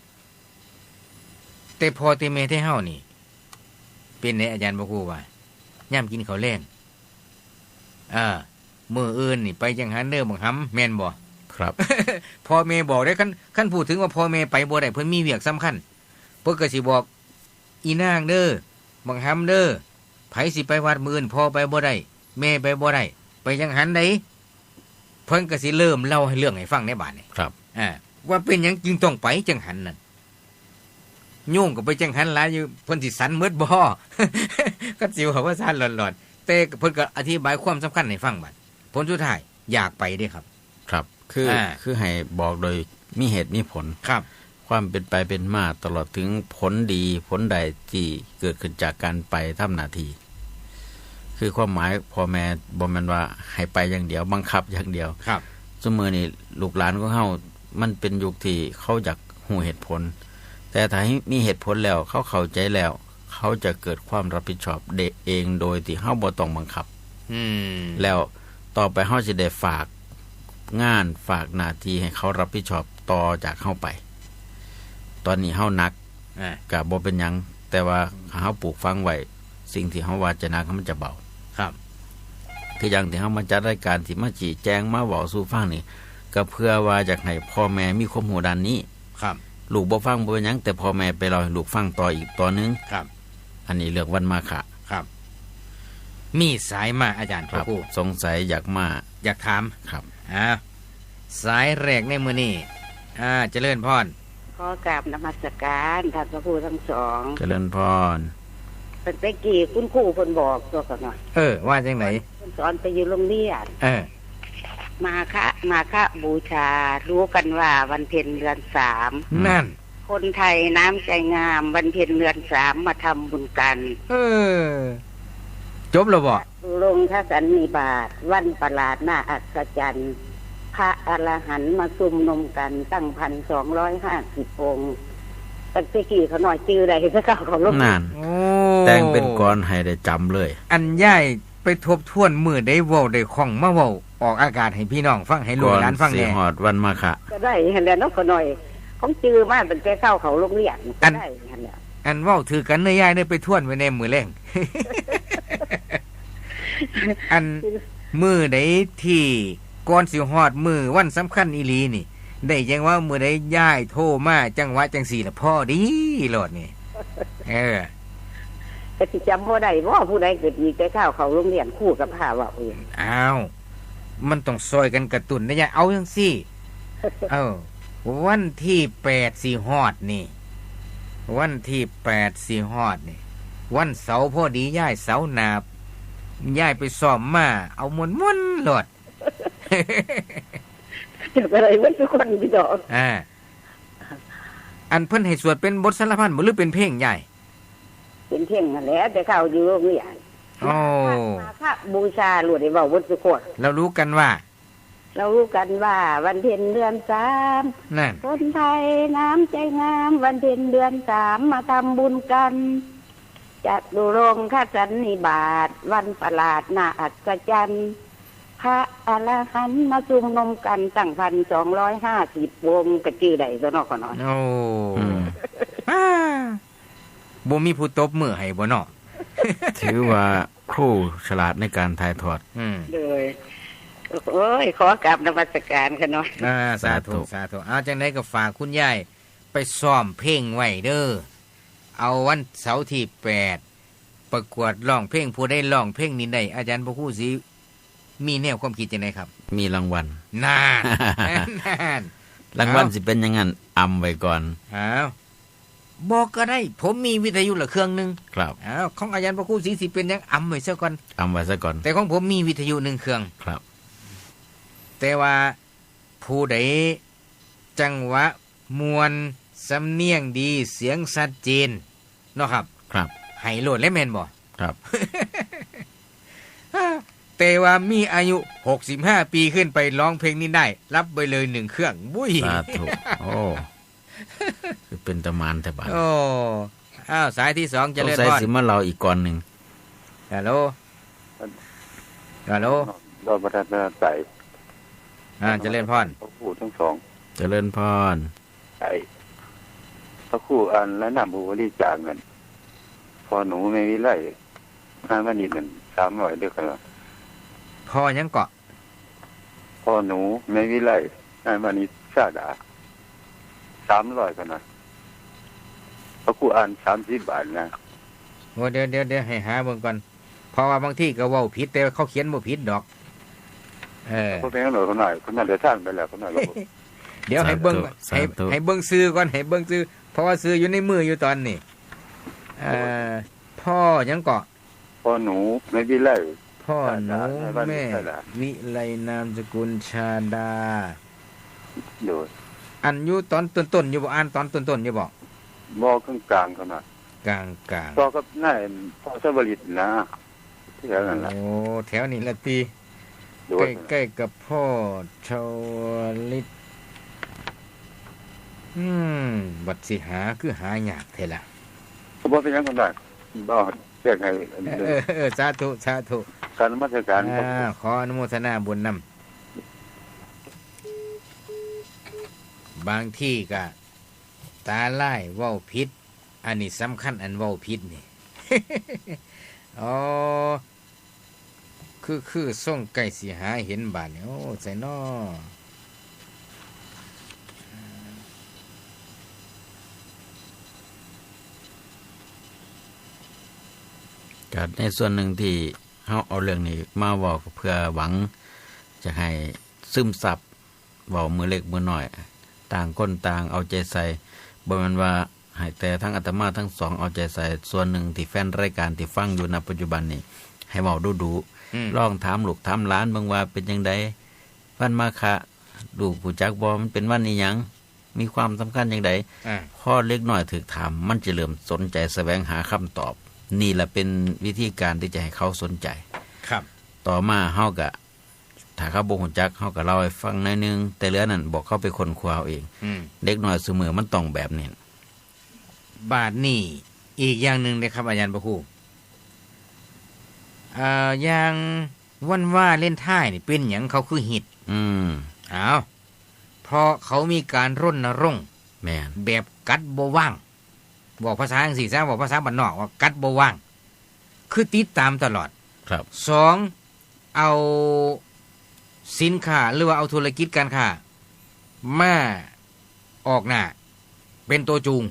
แต่พ่อแต่แม่แต่เฮานี่ เป็นไดอาจารย์พระครูว่า ยามกินข้าวแลง เออ มื้ออื่นนี่ไปจังหันเด้อบักหำ แม่นบ่ ครับ พ่อแม่บอกเด้อ คัน คันพูดถึงว่าพ่อแม่ไปบ่ได้ เพิ่นมีเวียกสำคัญ เพิ่นก็สิบอก อีนางเด้อ บักหำเด้อ ไผสิไปวัดมื้ออื่น พ่อไปบ่ได้ แม่ไปบ่ได้ ไปจังหันใด เพิ่นก็สิเริ่มเล่าให้เรื่องให้ฟังในบาดนี้ ครับ อ่า ว่าเป็นหยังจึงต้องไปจังหันนั่น โยมก็ไปจังหันหลายอยู่ เพิ่นสิสันหมดบ่ ก็สิว่าว่าสันหลอนๆ แต่เพิ่นก็อธิบายความสำคัญให้ฟังบัด ผลสุดท้ายอยากไปเด้ครับ ครับ คือ อ่า คือให้บอกโดยมีเหตุมีผล ครับ ความเป็นไปเป็นมาตลอดถึงผลดีผลใดที่เกิดขึ้นจากการไปทำหน้าที่ คือความหมายพ่อแม่บ่แม่นว่าให้ไปอย่างเดียว บังคับอย่างเดียว ครับ ซุมื้อนี้ลูกหลานของเฮา มันเป็นยุคที่เขาอยากรู้เหตุผล แต่ถ้ามีเหตุผลแล้ว เขาเข้าใจแล้ว เขาจะเกิดความรับผิดชอบได้เองโดยที่เฮาบ่ต้องบังคับ อืม แล้วต่อไปเฮาสิได้ฝากงานฝากหน้าที่ให้เขารับผิดชอบต่อจากเฮาไป ตอนนี้เฮาหนัก อ่า ก็บ่เป็นหยัง แต่ว่าเฮาปลูกฝังไว้ สิ่งที่เฮาว่าจะหนักมันจะเบา ครับ คืออย่างที่เฮามาจัดรายการที่มาชี้แจงมาเว้าสู่ฟังนี่ ก็เพื่อว่าอยากให้พ่อแม่มีความรู้ด้านนี้ ครับ ลูกบ่ฟังบ่เป็นหยัง แต่พ่อแม่ไปเล่าให้ลูกฟังต่ออีกต่อหนึ่ง ครับ อันนี้เรื่องวันมาฆะ ครับ มีสายมาอาจารย์ ครับ พระครู สงสัยอยากมา อยากถาม ครับ อ่า สายแรกในมื้อนี้ อ่า เจริญพร ขอกราบนมัสการท่านพระครูทั้งสอง เจริญพร ตั้งแต่กี้คุณครูเพิ่นบอกตัวกันเนาะ เออ ว่าจังได๋ เพิ่นสอนไปอยู่โรงเรียน เออ มาฆะ มาฆบูชา รู้กันว่าวันเพ็ญเดือนสาม นั่น คนไทยน้ำใจงาม วันเพ็ญเดือนสามมาทำบุญกัน เออ จบแล้วบ่ ลงคสันนิบาต วันประหลาดน่าอัศจรรย์ พระอรหันต์มาชุมนุมกันตั้งพันสองร้อยห้าสิบองค์ ตั้งแต่กี้เขาน้อยจื่อได้ แต่เขาเขาลง นั่น โอ้ แต่งเป็นกลอนให้ได้จำเลย อันยายไปทบทวนมื้อใดเว้าได้คล่องมาเว้าออกอากาศให้พี่น้องฟัง ให้ลูกหลานฟังแหน่ ก่อนสิฮอดวันมาฆะ ก็ได้หั่นแหละเนาะ เขาน้อย ของจื่อมาตั้งแต่เช้าเขาโรงเรียน อัน ก็ได้หั่นแหละ อันเว้าถือกันเด้อยายเด้อ ไปทวนไว้แหน่มื้อแลง อันมื้อใดที่ก่อนสิฮอดมื้อวันสำคัญอีหลีนี่ ได้จังว่ามื้อใดยายโทรมาจังหวะจังซี่ล่ะ พอดีโลดนี่ เออ ก็สิจำบ่ได้บ่ ผู้ใดเกิดมีแต่ข้าวเข้าโรงเรียน ครูก็พาเว้าเอง อ้าว มันต้องซอยกันกระตุ้นนะยาย เอาจังซี่ เออ วันที่แปดสิฮอดนี่ วันที่แปดสิฮอดนี่ วันเสาร์พอดียาย เสาร์หน้า ยายไปซ้อมมา เอาม่วนๆโลด เดี๋ยวก็ได้เบิดทุกคนพี่น้อง อ่า อันเพิ่นให้สวดเป็นบทสารพันบ่ หรือเป็นเพลงยาย เป็นเพลงนั่นแหละ แต่เขาอยู่โรงเรียน โอ้ มาฆบูชาโลดได้เว้าเบิดทุกคน เรารู้กันว่า เรารู้กันว่าวันเพ็ญเดือนสาม นั่น คนไทยน้ำใจงาม วันเพ็ญเดือนสามมาทำบุญกัน จตุรงคสันนิบาต วันประหลาดน่าอัศจรรย์ พระอรหันต์มาชุมนุมกันตั้งพันสองร้อยห้าสิบองค์ ก็จื่อได้ตัวเนาะ ขอน้อย โอ้ อืม อ่า บ่มีผู้ตบมือให้บ่เนาะ ถือว่าครูฉลาดในการถ่ายทอด อืม โดย โอ้ย ขอกราบนมัสการค่ะเนาะ อ่า สาธุ สาธุ สาธุ เอาจังใดก็ฝากคุณยายไปซ้อมเพลงไว้เด้อ เอาวันเสาร์ที่แปด ประกวดร้องเพลง ผู้ใดร้องเพลงนี้ได้ อาจารย์พระครูสิมีแนวความคิดจังใดครับ มีรางวัล นั่น นั่น รางวัล เอา สิเป็นหยังไง อำไว้ก่อน เอา บอกก็ได้ ผมมีวิทยุละเครื่องหนึ่ง ครับ อ้าว ของอาจารย์พระครูศรีสิเป็นหยัง อำไว้ซะก่อน อำไว้ซะก่อน แต่ของผมมีวิทยุหนึ่งเครื่อง ครับ แต่ว่าผู้ใดจังหวะม่วน สำเนียงดี เสียงชัดเจน เนาะครับ ครับ ให้โลดเลยแม่นบ่ ครับ แต่ว่ามีอายุหกสิบห้าปีขึ้นไปร้องเพลงนี้ได้ รับไปเลยหนึ่งเครื่อง บุ้ย สาธุ โอ้ คือเป็นตาหมานแท้บาด โอ้ อ้าว สายที่สอง เจริญพร สงสัยสิมาเล่าอีกก่อนหนึ่ง ฮัลโหล ฮัลโหล รอดประทานใจ อ่า เจริญพร พระครูทั้งสอง เจริญพร ไอ้ พระครูอ่านรายนามผู้บริจาคนั่น พ่อหนูแม่วิไล งานวันนี้นั่น สามร้อยเด้อครับ พ่อหยังเกาะ พ่อหนูแม่วิไล นายมานิชาดา สามร้อยกันนะ พระครูอ่านสามสิบบาทนะ โอ้ เดี๋ยว เดี๋ยว เดี๋ยว ให้หาเบิ่งก่อน เพราะว่าบางทีก็เว้าผิด แต่เขาเขียนบ่ผิดดอก เออ บ่เป็นหยังดอก คนน้อย คนน้อยเดินทางไปแล้ว คนน้อยก็บ่ เดี๋ยวให้เบิ่ง สาธุ ให้ สาธุ ให้เบิ่งชื่อก่อน ให้เบิ่งชื่อ เพราะว่าชื่ออยู่ในมืออยู่ตอนนี้ เอ่อ พ่อหยังเกาะ พ่อหนูแม่วิไล พ่อหนู ชาดา แม่ นายบ้านวิไลล่ะ วิไลนามสกุลชาดา โดย อันอยู่ตอนต้นๆอยู่บ่ อ่านตอนต้นๆอยู่บ่ บ่ กลางๆ ขนาด กลางๆ ต่อกับนายพ่อชวลิตนะ แถวนั้นล่ะ โอ้ แถวนี้ละติ โดย ใกล้ๆกับพ่อชวลิต อืม บัดสิหาคือหายากแท้ล่ะ ก็บ่เป็นหยังก็ได้ บ่แจ้งให้ เออ เออ สาธุ สาธุ การนมัสการครับ อ่า ขออนุโมทนาบุญนำ บางทีก็ตาลายเว้าผิด อันนี้สำคัญ อันเว้าผิดนี่ อ๋อ คือ คือทรงใกล้สิหาเห็นบาดนี่ โอ้ ใส่น้อ ก็ในส่วนหนึ่งที่เฮาเอาเรื่องนี้มาเว้าก็เพื่อหวังจะให้ซึมซับ เว้ามื้อเล็กมื้อน้อย ต่างคนต่างเอาใจใส่ บ่แม่นว่าให้แต่ทั้งอาตมาทั้งสองเอาใจใส่ ส่วนหนึ่งที่แฟนรายการที่ฟังอยู่ ณ ปัจจุบันนี้ ให้เว้าดุๆ อืม ลองถามลูกถามหลานเบิ่งว่าเป็นจั่งใด วันมาฆะ ลูกรู้จักบ่ มันเป็นวันอิหยัง มีความสำคัญจั่งใด อ่า พอเด็กน้อยถูกถาม มันจะเริ่มสนใจแสวงหาคำตอบ นี่แหละเป็นวิธีการที่จะให้เขาสนใจ ครับ ต่อมาเฮาก็ ถ้าเขาบ่รู้จัก เฮาก็เล่าให้ฟังหน่อยหนึ่ง แต่เหลือนั้นบอกเขาไปค้นคว้าเอาเอง อืม เด็กน้อยซุมื้อมันต้องแบบนี้ บาดนี้อีกอย่างหนึ่งเด้ครับ อาจารย์พระครู เอ่อ อย่างวันวาเลนไทน์นี่เป็นหยังเขาคือฮิต อืม อ้าว เพราะเขามีการรณรงค์ แม่น แบบกัดบ่ว่าง บอกภาษาจั่งซี้ซะ บอกภาษาบ้านนอกว่ากัดบ่ว่าง คือติดตามตลอด ครับ สอง เอาสินค้าหรือว่าเอาธุรกิจการค้ามาออกหน้า เป็นตัวจูง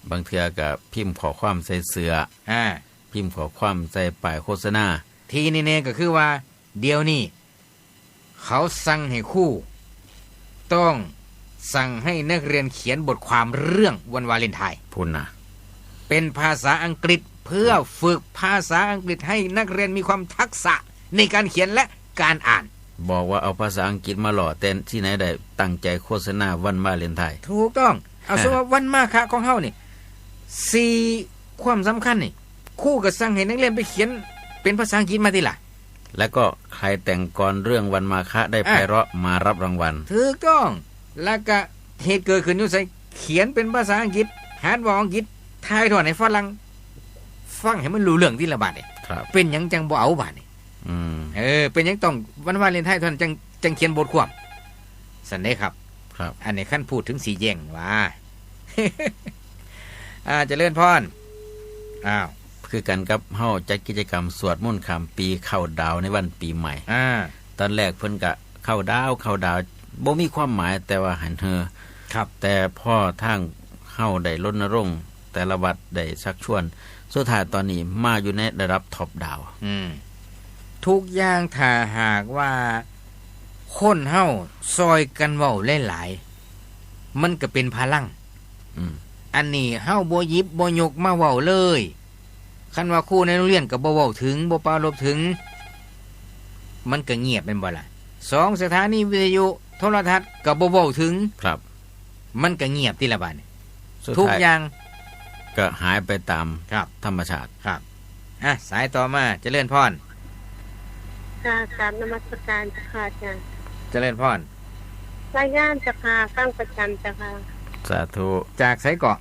บางเทื่อก็พิมพ์ข้อความใส่เสื้อ อ่า พิมพ์ข้อความใส่ป้ายโฆษณา ที่แน่ๆก็คือว่า เดี๋ยวนี้ เขาสั่งให้ครู ต้องสั่งให้นักเรียนเขียนบทความเรื่องวันวาเลนไทน์ พุ้นนะ เป็นภาษาอังกฤษ เพื่อฝึกภาษาอังกฤษให้นักเรียนมีความทักษะในการเขียนและการอ่าน บอกว่าเอาภาษาอังกฤษมาหล่อ แต่ที่ไหนได้ ตั้งใจโฆษณาวันวาเลนไทน์ ถูกต้อง เอา สมมุติว่าวันมาฆะของเฮานี่ สี่ความสำคัญนี่ ครูก็สั่งให้นักเรียนไปเขียนเป็นภาษาอังกฤษมาติล่ะ แล้วก็ใครแต่งกลอนเรื่องวันมาฆะได้ อ่ะ ไพเราะมารับรางวัล ถูกต้อง แล้วก็เหตุเกิดขึ้นอยู่ไส เขียนเป็นภาษาอังกฤษ หัดเว้าอังกฤษ ถ่ายทอดให้ฝรั่งฟังให้มันรู้เรื่องติล่ะบาดนี่ ครับ เป็นหยังจั่งบ่เอาบาดนี่ อืม เออ เป็นหยังต้องวันวาเลนไทน์เท่านั้นจั่ง จั่งเขียนบทความ ซั่นเด้ครับ ครับ อันนี้คันพูดถึงสิแย่งว่า อ่า เจริญพร อ้าว คือกันกับเฮาจัดกิจกรรมสวดมนต์ข้ามปี เคาน์ดาวน์ในวันปีใหม่ อ่า ตอนแรกเพิ่นก็เคาน์ดาวน์ เคาน์ดาวน์ บ่มีความหมาย แต่ว่าหันเฮอ ครับ แต่พอทางเฮาได้รณรงค์ แต่ละวัดได้ชักชวน สุดท้ายตอนนี้มาอยู่ในระดับ top down อืม ทุกอย่างถ้าหากว่าคนเฮาซ่อยกันเว้าหลายๆ มันก็เป็นพลัง อืม อันนี้เฮาบ่หยิบบ่ยกมาเว้าเลย คันว่าครูในโรงเรียนก็บ่เว้าถึง บ่ปรารภถึง มันก็เงียบแม่นบ่ล่ะ สอง สถานีวิทยุโทรทัศน์ก็บ่เว้าถึง ครับ มันก็เงียบติล่ะบาดนี้ สุดท้าย ทุกอย่าง ก็หายไปตาม ครับ ธรรมชาติ ครับ อ่ะ สายต่อมา เจริญพร ค่ะ กราบนมัสการเจ้าค่ะอาจารย์ เจริญพร รายงานเจ้าค่ะ ฟังประจำเจ้าค่ะ สาธุ จากไสเกาะ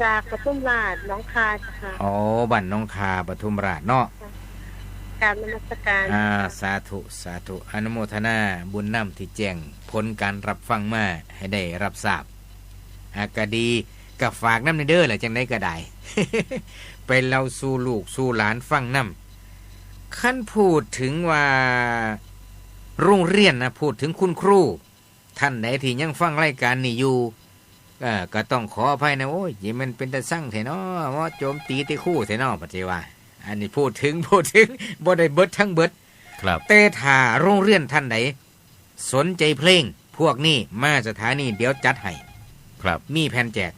จากปทุมราช หนองคายเจ้าค่ะ อ๋อ บ้านหนองคาย ปทุมราชเนาะ ค่ะ กราบนมัสการ อ่า สาธุ สาธุ อนุโมทนาบุญนำที่แจ้งผลการรับฟังมาให้ได้รับทราบ อ่ะ ก็ดี ก็ฝากนำเด้อล่ะ จั่งใดก็ได้ ไปเล่าสู่ลูกสู่หลานฟังนำ คันพูดถึงว่าโรงเรียนนะ พูดถึงคุณครู ท่านใดที่ยังฟังรายการนี้อยู่ เอ่อ ก็ต้องขออภัยนะ โอ้ย มันเป็นตาซังแท้เนาะ มาโจมตีแต่ครูแท้เนาะ ปฏิว่า อันนี้พูดถึง พูดถึง บ่ได้เบิดทั้งเบิด ครับ แต่ถ้าโรงเรียนท่านใด สนใจเพลงพวกนี้มาสถานีเดี๋ยวจัดให้ ครับ มีแผ่นแจก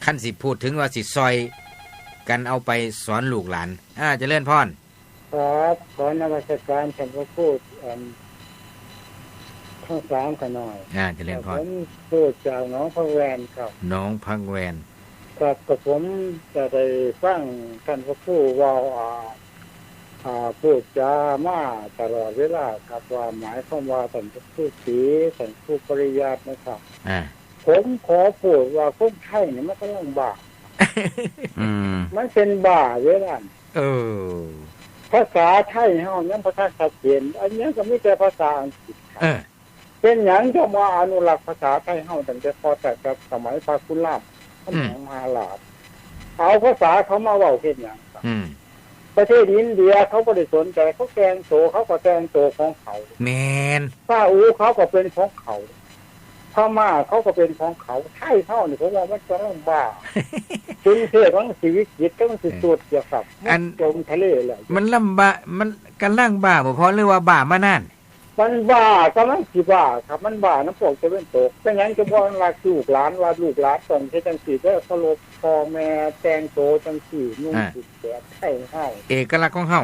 คันสิพูดถึงว่าสิซอยกันเอาไปสอนลูกหลาน อ่า เจริญพร ครับ ขอนมัสการท่านพระครู อัน ทั้งสามขะหน่อย อ่า เจริญพร ผมพูดจากหนองผักแวนครับ หนองผักแวน ครับ ก็ผมจะได้ฟังท่านพระครูเว้า อ่า อ่า พูดจามาตลอดเวลาครับ ว่าหมายความว่าท่านพระครูศรี ท่านครูปริยัตินะครับ อ่า ผมขอพูดว่าคนไทยนี่มันกำลังบ้า อืม มันเป็นบ้าเวลานี้ เออ ภาษาไทยเฮายังบ่ทันชัดเจน อันนี้ก็มีแต่ภาษาอังกฤษครับ เออ เป็นหยังจะมาอนุรักษ์ภาษาไทยเฮาตั้งแต่พอแต่กับสมัยพระคุณราม อืม มหาราช เอาภาษาเขามาเว้าเฮ็ดหยังครับ อืม ประเทศอินเดียเขาบ่ได้สนใจ เขาแต่งโต เขาก็แต่งโตของเขา แม่น ซาอุเขาก็เป็นของเขา พม่าเขาก็เป็นของเขา ไทยเฮานี่ผมว่ามันกำลังบ้า กรุงเทพฯมันสิวิกฤต มันสิสุดเสียครับ อัน มันจมทะเลแล้ว มันลำบาก มันกำลังบ้าบ่พอ หรือว่าบ้ามานาน มันบ้ากำลังสิบ้าครับ มันบ้านำพวกตะวันตก เป็นหยังจะบ่รักลูกหลาน ว่าลูกหลานต้องเฮ็ดจังซี่เด้อ เคารพพ่อแม่ แต่งโตจังซี่ นุ่ง อ่า สิ้นแบบไทยเฮา เอกลักษณ์ของเฮา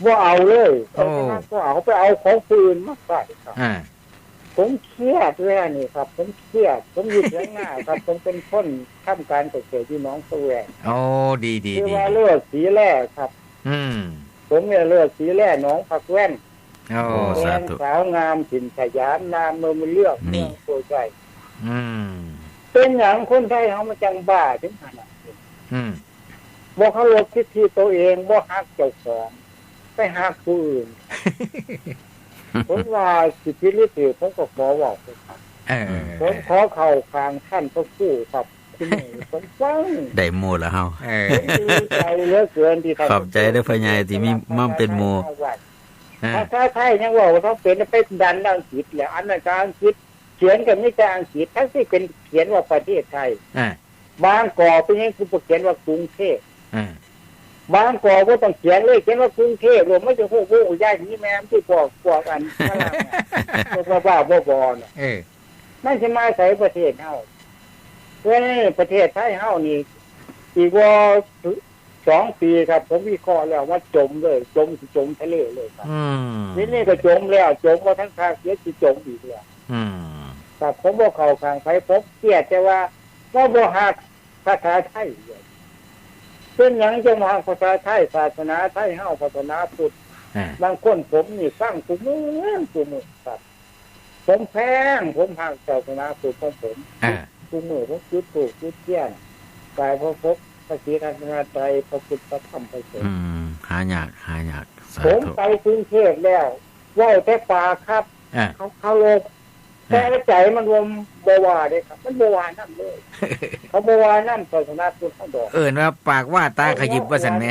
บ่เอาเลย โอ้ เอกลักษณ์บ่เอา ไปเอาของผู้อื่นมาใส่ครับ อ่า ผมเครียดเวลานี้ครับ ผมเครียด ผมอยู่เถียงนาครับ ผมเป็นคนทำการเกษตรอยู่หนองสะแหวง โอ้ ดี ดี คือ ดี ว่าเลือดสีแร่ครับ อืม ผมเนี่ยเลือดสีแร่หนองผักแว่น โอ้ โอ้ สาธุ แดงขาวงามถิ่นสยาม นามเมืองเลือก นี่ เมืองโพธิ์ชัย อืม เป็นหยังคนไทยเฮามันจังบ้าถึงขนาดนี้ อืม บ่เคารพสิทธิตัวเอง บ่ฮักเจ้าของ ไปฮักผู้อื่น ผมว่าสิผิดหรือถูก ผมก็ขอเว้าไปครับ เออ ผมขอเข้าข้างท่านพระครูครับ ที่นี่ผมฟัง ได้หมู่แล้วเฮา เออ ผมดีใจเหลือเกินที่ท่าน ขอบใจเด้อพ่อใหญ่ที่มีมาเป็นหมู่ ภาษาไทยยังเว้าบ่เป็น ไปดันอังกฤษแล้ว อันนั้นก็อังกฤษ เขียนก็มีแต่อังกฤษ ทั้งที่เป็นเขียนว่าประเทศไทย อ่า บางกอกเป็นหยังคือบ่เขียนว่ากรุงเทพฯ อ่า บางกอกบ่ต้องเขียนเลย เขียนว่ากรุงเทพฯ รวมมันจะโฮกโฮกย้ายหนีแม่มันที่พวก พวกอันฝรั่งน่ะ พวกบ้าๆบอๆน่ะ เออ มันสิมาใส่ประเทศเฮา เพื่อให้ประเทศไทยเฮานี่ อีกว่าสองปีครับ ผมวิเคราะห์แล้วว่าจมเลย จมสิจมทะเลเลยครับ อืม ทีนี้ก็จมแล้ว จมบ่ทันคัก เดี๋ยวสิจมอีกแล้ว อืม ครับ ผมบ่เข้าข้างไผ ผมเครียดแต่ว่า ว่าบ่ฮักภาษาไทยเลย เป็นหยังจังบ่ฮักภาษาไทย ศาสนาไทยเฮา ศาสนาพุทธ อ่า บางคนผมนี่ฟังกูมื้อกูมื้อครับ ผมแพง ผมฮักศาสนาพุทธของผม อ่า กูมื้อผมจุดธูปจุดเทียน กราบพระพรหมพระศรีรัตนตรัย พระพุทธพระธรรมพระสงฆ์ อืม หายาก หายาก สาธุ ผมไปกรุงเทพฯแล้ว เว้าแต่ปากครับ อ่า เขาเคารพ แต่ใจมันบ่ บ่ว่าเด้ครับ มันบ่ว่านำเลย เขาบ่ว่านำศาสนาพุทธเฮาดอก เอิ้นว่าปากว่าตาขยิบว่าซั่นแหม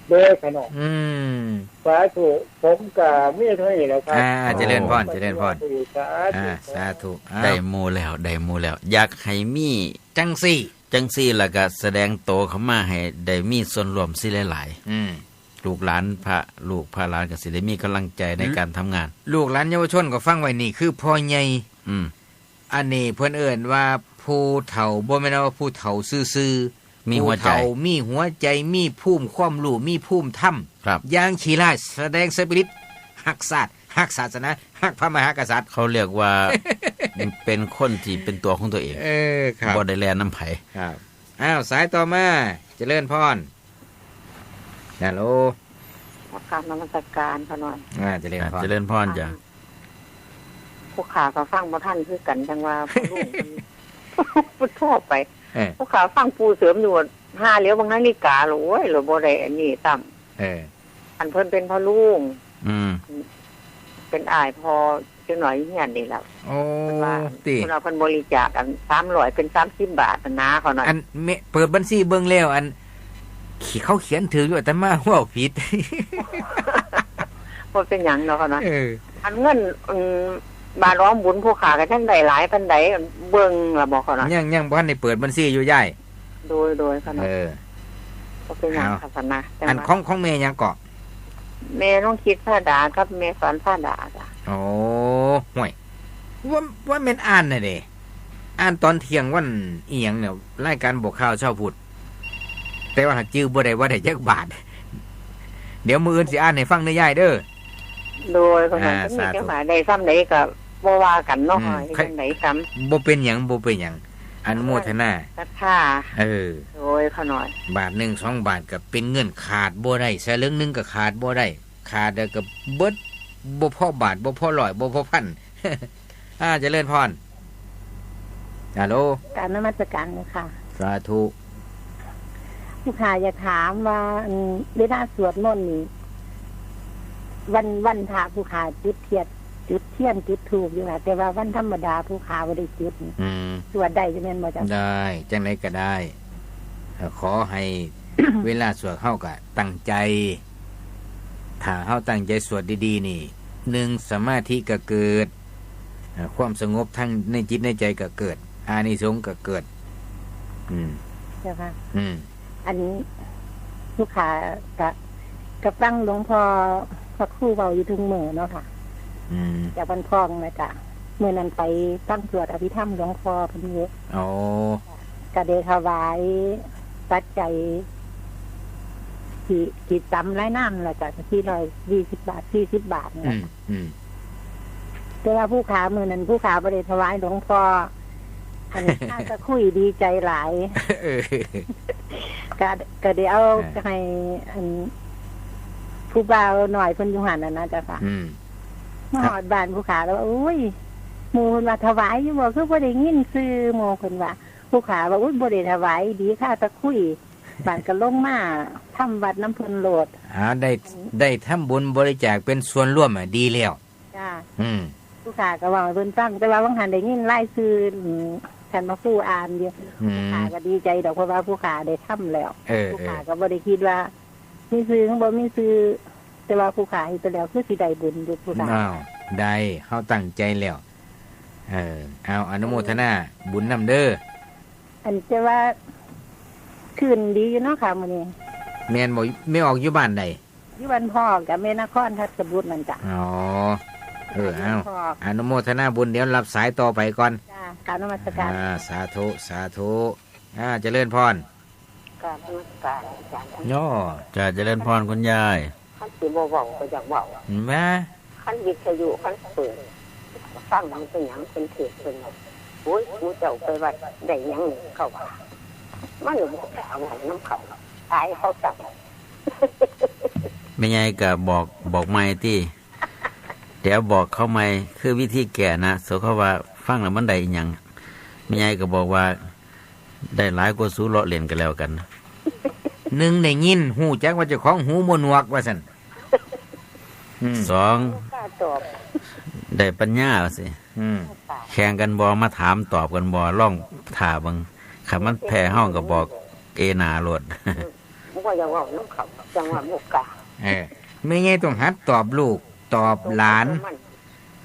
โดยขนอง อืม สาธุ ผมก็มีเท่านี้แหละครับ อ่า เจริญพร เจริญพร สาธุ อ่า สาธุ อ้าว ได้หมู่แล้ว ได้หมู่แล้ว อยากให้มี จังซี่ จังซี่ แล้วก็แสดงโตเข้ามาให้ได้มีส่วนร่วมสิหลายๆ อืม ลูกหลานพระ ลูกพระหลานก็สิได้มีกำลังใจใน อืม การทำงาน ลูกหลานเยาวชนก็ฟังไว้ นี่คือพ่อใหญ่ อืม อันนี้เพิ่นเอิ้นว่า ผู้เฒ่า บ่แม่นว่าผู้เฒ่าซื่อๆ มีหัวใจ ผู้เฒ่ามีหัวใจ มีภูมิความรู้ มีภูมิธรรม ครับ อย่างขี้ร้าย แสดงสปิริต ฮักชาติ ฮักศาสนา ฮักพระมหากษัตริย์ เขาเรียกว่า เป็นคนที่เป็นตัวของตัวเอง เออ ครับ บ่ได้แล่นนำไผ ครับ อ้าว สายต่อมา เจริญพร ฮัลโหล กราบนมัสการพ่อหน่อย อ่า เจริญพร อ่า เจริญพรจ้ะ อัน ผู้ข้าก็ฟังบ่ทันคือกัน จั่งว่าพ่อลุงเพิ่น เพิ่นโทรไป เออ ผู้ข้าฟังปู่เสริมอยู่ หาเหลียวเบิ่งนาฬิกา โอ้ย เราบ่ได้อันนี้ซ้ำ เออ อันเพิ่นเป็นพ่อลุง อืม เป็นอ้ายพ่อจักหน่อยเฮียนนี่แหละ โอ้ เพิ่นว่า ติ เพิ่นว่าเพิ่นบริจาคอันสามร้อยเป็นสามสิบบาทนั่นนะ เขาน่ะ อันแม่เปิดบัญชีเบิ่งแล้ว อัน เขาเขียนถืกอยู่ อาตมาเว้าผิด บ่เป็นหยังดอกเขาน่ะ เออ อันเงิน อืม บาทออมบุญผู้ข้าก็จั่งได้หลายปานใด เบิ่งละบ่เขาน่ะ ยัง ยังบ่ทันได้เปิดบัญชีอยู่ยาย โดย โดยเขาน่ะ เออ บ่เป็นหยัง เอา ค่ะ ซั่นนะ จั่ง อัน ว่า ของ ของแม่หยังเกาะ แม่น้องคิดพาดากับแม่สอนพาดาจ้ะ โอ้ ห่วย ว่า ว่าแม่นอ่านน่ะเด้ อ่านตอนเที่ยงวันอิหยังเนี่ย รายการบอกข่าวเช้าพุธ แต่ว่าหากจื่อบ่ได้ว่าได้จักบาท เดี๋ยวมื้ออื่นสิอ่านให้ฟังเด้อยายเด้อ โดย ประมาณ อ่า นี้ สาธุ จังหวะใดซ้ำใดก็บ่ว่ากันเนาะ อืม เฮ็ดจั่งใดซ้ำ บ่เป็นหยัง บ่เป็นหยัง อนุโมทนา ศรัทธา เออ โดย ขอหน่อย บาทหนึ่งสองบาทก็เป็นเงินขาดบ่ได้ สลึงหนึ่งก็ขาดบ่ได้ ขาดแล้วก็เบิด บ่พอบาท บ่พอร้อย บ่พอพัน อ่า เจริญพร ฮัลโหล กราบนมัสการค่ะ สาธุ ผู้ข้าอยากถามว่า อัน เวลาสวดมนต์นี่ วัน วันพระผู้ข้าจุดเทียน จุดเทียน จุดธูปอยู่ค่ะ แต่ว่าวันธรรมดาผู้ข้าบ่ได้จุด อืม สวดได้อยู่แม่นบ่เจ้า ได้ จั่งใดก็ได้ เอ่อ ขอให้ เวลาสวดเฮาก็ตั้งใจ ถ้าเฮาตั้งใจสวดดีๆ นี่ หนึ่ง สมาธิก็เกิด อ่า ความสงบทั้งในจิตในใจก็เกิด อานิสงส์ก็เกิด อืม เจ้าค่ะ อืม อันลูกค้าก็ ก็ฟังหลวงพ่อพระครูเว้าอยู่ทุกมื้อเนาะค่ะ อืม จากบ้านพองนะจ๊ะ มื้อนั้นไปฟังสวดอภิธรรมหลวงพ่อเพิ่นอยู่ อ๋อ ก็ได้ถวายปัจจัย ที่ ที่ตำรายนามล่ะจ้ะ สี่ร้อยยี่สิบบาท สี่สิบบาทนี่ อื ล่ะ ม อืม แต่ว่าผู้ขามื้อนั้นผู้ขาบ่ได้ถวายหลวงพ่อ อันนี้ข้าก็คุยดีใจหลาย เออ ก็ ก็ได้เอา เออ ให้ อัน ผู้บ่าวน้อยเพิ่นอยู่หั่นน่ะนะเจ้าค่ะ อืม มาฮอดบ้านผู้ขาแล้วว่า โอ้ย หมู่เพิ่นว่าถวายอยู่บ่ คือบ่ได้ยินชื่อหมู่เพิ่นว่า ผู้ขาว่า อุ๊ย บ่ได้ถวาย ดีข้าตะคุย บ้านก็ลงมาทำวัดนำเพิ่นโลด อ่า ได้ ได้ทำบุญบริจาคเป็นส่วนร่วมอะ ดีแล้ว จ้า อืม ผู้ขาก็เว้าให้เพิ่นฟัง แต่ว่าบางหันได้ยินรายชื่อ อืม ท่านพระครูอ่านอยู่ อืม ผู้ขาก็ดีใจดอก เพราะว่าผู้ขาได้ทำแล้ว เออ ผู้ขา เออ ก็บ่ได้คิดว่า มีชื่อหรือบ่มีชื่อ แต่ว่าผู้ขาเฮ็ดไปแล้ว คือสิได้บุญอยู่ผู้ขา อ้าว ได้ เฮาตั้งใจแล้ว เออ เอา อนุโมทนาบุญนำเด้อ อันจะว่า คืนดีอยู่เนาะค่ะมื้อนี้ แม่นบ่ แม่ออกอยู่บ้านใด อยู่บ้านพอกกับแม่นครทัศบุตรนั่นจ้ะ อ๋อ เออ เอา บ้านพอก อนุโมทนาบุญ เดี๋ยวรับสายต่อไปก่อน จ้ะ กราบนมัสการ อ่า สาธุ สาธุ อ่า เจริญพร กราบนมัสการอาจารย์ ย่อ จ้ะ เจริญพรคุณยาย คันสิบ่เว้าก็อยากเว้า แม่ คันวิทยุคันเปิด ฟังมันเป็นหยังเป็นเทศน์เป็นหยัง โอ้ย หมู่เจ้าไปวัดได้หยังนี่เขาว่า มันบ่กล้าเว้านำเขา อายเขาซ้ำ แม่ใหญ่ก็บอก บอกใหม่ติ เดี๋ยวบอกเขาใหม่ คือวิธีแก้นะ สมมุติเขาว่าฟังแล้วมันได้อิหยัง แม่ใหญ่ก็บอกว่า ได้หลายกว่าสูเลาะเล่นกันแล้วกัน หนึ่งได้ยิน ฮู้จักว่าเจ้าของหูบ่หนวก ว่าซั่น อืม สอง บ่กล้าตอบ ได้ปัญญาว่าสิ อืม แข่งกันบ่ มาถามตอบกันบ่ ลองท่าเบิ่ง คันมันแพ้เฮาก็บอกเอหน้าโลด บ่อยากเว้านำเขา จั่งว่าบ่กล้า เออ แม่ใหญ่ต้องหัดตอบลูก ตอบหลาน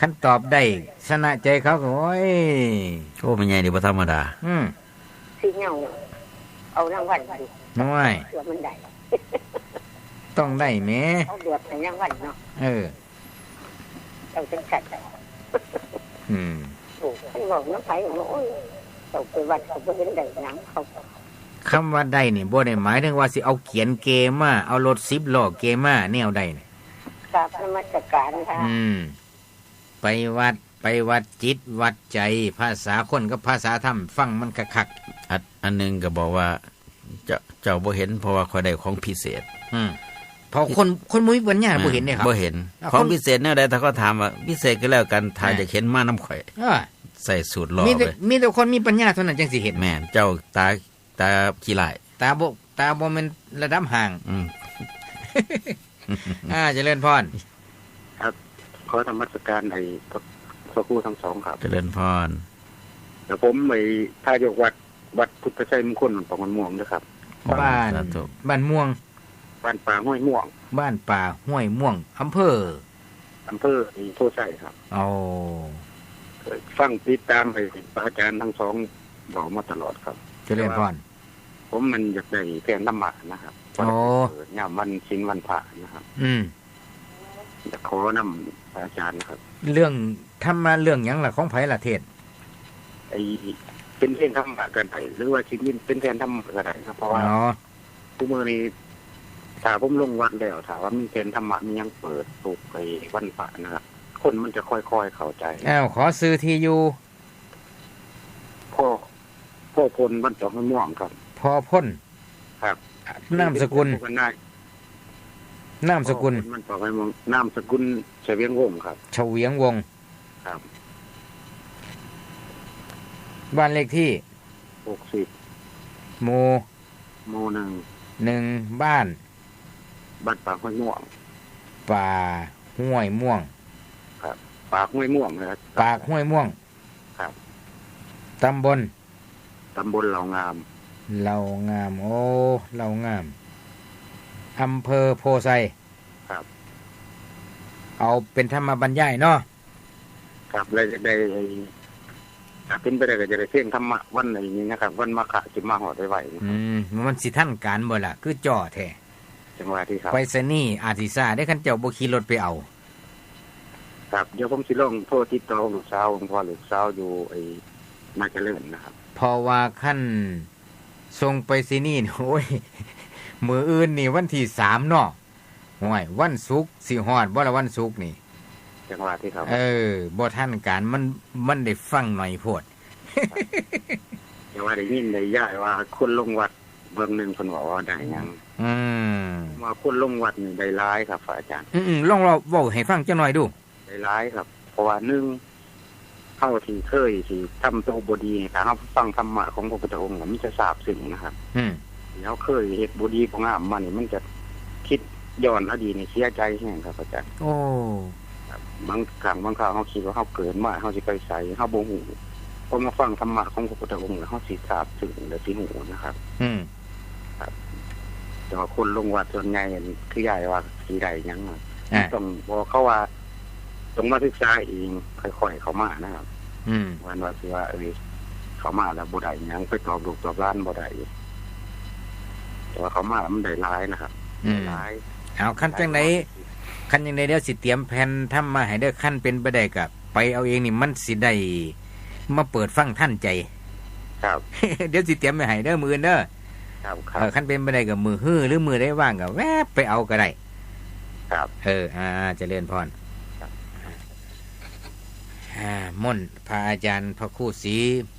คันตอบได้ชนะใจเขาก็ โอ้ย โอ้ แม่ใหญ่นี่บ่ธรรมดา อืม สิเหย้าเอารางวัลอยู่ น้อย เผื่อมันได้ ต้องได้แหม เอาแบบให้รางวัลเนาะ เออ เอาจังซั่น อืม โอ้ คันเว้านำไผก็ โอ้ย เขาไปวัดเขาบ่เห็นได้หยังเขา คำว่าได้นี่บ่ได้หมายถึงว่าสิเอาเก๋งเก๋มา เอารถสิบล้อเก๋มาแนวใดนี่ กราบนมัสการค่ะ อืม ไปวัด ไปวัดจิตวัดใจ ภาษาคนกับภาษาธรรม ฟังมันคักๆ อัน อันหนึ่งก็บอกว่า เจ้า เจ้าบ่เห็น เพราะว่าข้อยได้ของพิเศษ อืม เพราะคน คนบ่มีปัญญา อ่า บ่เห็นเด้ครับ บ่เห็น อ่า ของ คน พิเศษแนวใด ถ้าเขาถามว่า พิเศษก็แล้วกัน ถ้า อ่า อยากเห็นมานำข้อย เออ ใส่สูตรหล่อ มีแต่ ไป มีแต่คนมีปัญญาเท่านั้นจังสิเห็น แม่น เจ้าตา ตาขี้ร้าย ตาบ่ ตาบ่แม่นระดับห้าง อืม อ่า เจริญพร ครับ ขอนมัสการไอ้พระ พระครูทั้งสองครับ เจริญพร แล้วผมไอ้ทายกวัด วัดพุทธชัยมงคล บ้านปากม่วงนะครับ บ้าน สาธุ บ้านม่วง บ้านป่าห้วยม่วง บ้านป่าห้วยม่วง อำเภอ อำเภอไอ้โพธิ์ไชยครับ โอ้ ฟังติดตามไอ้พระอาจารย์ทั้งสองบอกมาตลอดครับ เจริญพร แต่ว่าผมมันอยากได้แผ่นธรรมะนะครับ โอ้ เปิดยามวันศีลวันพระนะครับ อืม อยากขอนำพระอาจารย์นะครับ เรื่องธรรมะเรื่องหยังล่ะ ของไผล่ะเทศน์ ไอ้ เป็นเพลงธรรมะก็ได้ หรือว่าสิเป็นแผ่นธรรมะก็ได้ครับ เพราะว่า อ๋อ ทุกมื้อนี้ ถ้าผมลงวัดแล้ว ถ้าว่ามีแผ่นธรรมะ มีหยังเปิดทุกไอ้วันพระนะครับ คนมันจะค่อยๆเข้าใจ อ้าว ขอชื่อที่อยู่ พ่อ พ่อพล บ้านตอกห้วยม่วงครับ พ่อพล ครับ นามสกุล พวกกันได้ นามสกุล พ่อพล บ้านตอกห้วยม่วง นามสกุลเฉวียงวงศ์ครับ เฉวียงวงศ์ ครับ บ้านเลขที่ หกสิบ หมู่ หมู่หนึ่ง หนึ่ง บ้าน บ้านปากห้วยม่วง ป่าห้วยม่วง ครับ ปากห้วยม่วงนะครับ ปากห้วยม่วง ครับ ตำบล ตำบลเหล่างาม เหล่างาม โอ้ เหล่างาม อำเภอโพธิ์ไชย ครับ เอาเป็นธรรมบรรยายเนาะ ครับ แล้วจะได้ ถ้าเป็นไปได้ก็จะได้เพลงธรรมะวันอะไรอย่างนี้นะครับ วันมาฆะจะมาฮอดไวๆนะครับ อืม มันสิทันการบ่ล่ะ คือจ่อแท้ จังหวะที่ครับ ไปรษณีย์อาจสิช้าเด้ คันเจ้าบ่ขี่รถไปเอา ครับ เดี๋ยวผมสิลองโทรติดต่อลูกสาวผม เพราะว่าลูกสาวอยู่ไอ้นาเจริญนะครับ เพราะว่าคันส่งไปรษณีย์นี่ โอ้ย มื้ออื่นนี่วันที่สามเนาะ โอ้ย วันศุกร์สิฮอดบ่ล่ะ วันศุกร์นี่ จังหวะที่ครับ เออ บ่ทันการ มัน มันได้ฟังหน่อยโพด แต่ว่าได้ยินได้ย้ายว่าคนลงวัดเบิ่งหนึ่งเพิ่นบอกว่าได้หยัง อืม ว่าคนลงวัดนี่ได้หลายครับ พระอาจารย์ อืมๆ ลองเล่า เว้าให้ฟังจักหน่อยดู ได้หลายครับ เพราะว่าหนึ่ง เฮาที่เคยที่ทำตัวบ่ดีนี่ ถ้าเฮาฟังธรรมะของพระพุทธองค์น่ะ มันจะซาบซึ้งนะครับ อืม ที่เฮาเคยเฮ็ดบ่ดีบ่งามมานี่ มันจะคิดย้อนอดีตนี่เสียใจแฮงครับ อาจารย์ โอ้ ครับ บางครั้งบางคราวเฮาคิดว่าเฮาเกิดมาเฮาสิไปไส เฮาบ่ฮู้ พอมาฟังธรรมะของพระพุทธองค์แล้วเฮาสิซาบซึ้งและสิฮู้นะครับ อืม ครับ แต่ว่าคนลงวัดส่วนใหญ่นี่คือยายว่าสิได้หยังอะ อ่า ต้องบอกเขาว่า ต้องมาศึกษาเอง ค่อยๆเข้ามานะครับ อืม เหมือนว่าสิว่า เอ้ย เข้ามาแล้วบ่ได้หยัง ไปตอบลูกตอบหลานบ่ได้ แต่ว่าเข้ามาแล้วมันได้หลายนะครับ อืม ได้หลาย เอา คันจังใด คันจังใดเดี๋ยวสิเตรียมแผ่นธรรมะให้เด้อ คันเป็นไปได้ก็ไปเอาเองนี่ มันสิได้มาเปิดฟังทันใจ ครับ เดี๋ยวสิเตรียมไว้ให้เด้อ มื้ออื่นเด้อ ครับ ครับ เออ คันเป็นไปได้ก็มื้อฮื้อหรือมื้อใดว่างก็แวบไปเอาก็ได้ ครับ เออ อ่า เจริญพร ครับ อ่า มนต์พระอาจารย์พระครูศรี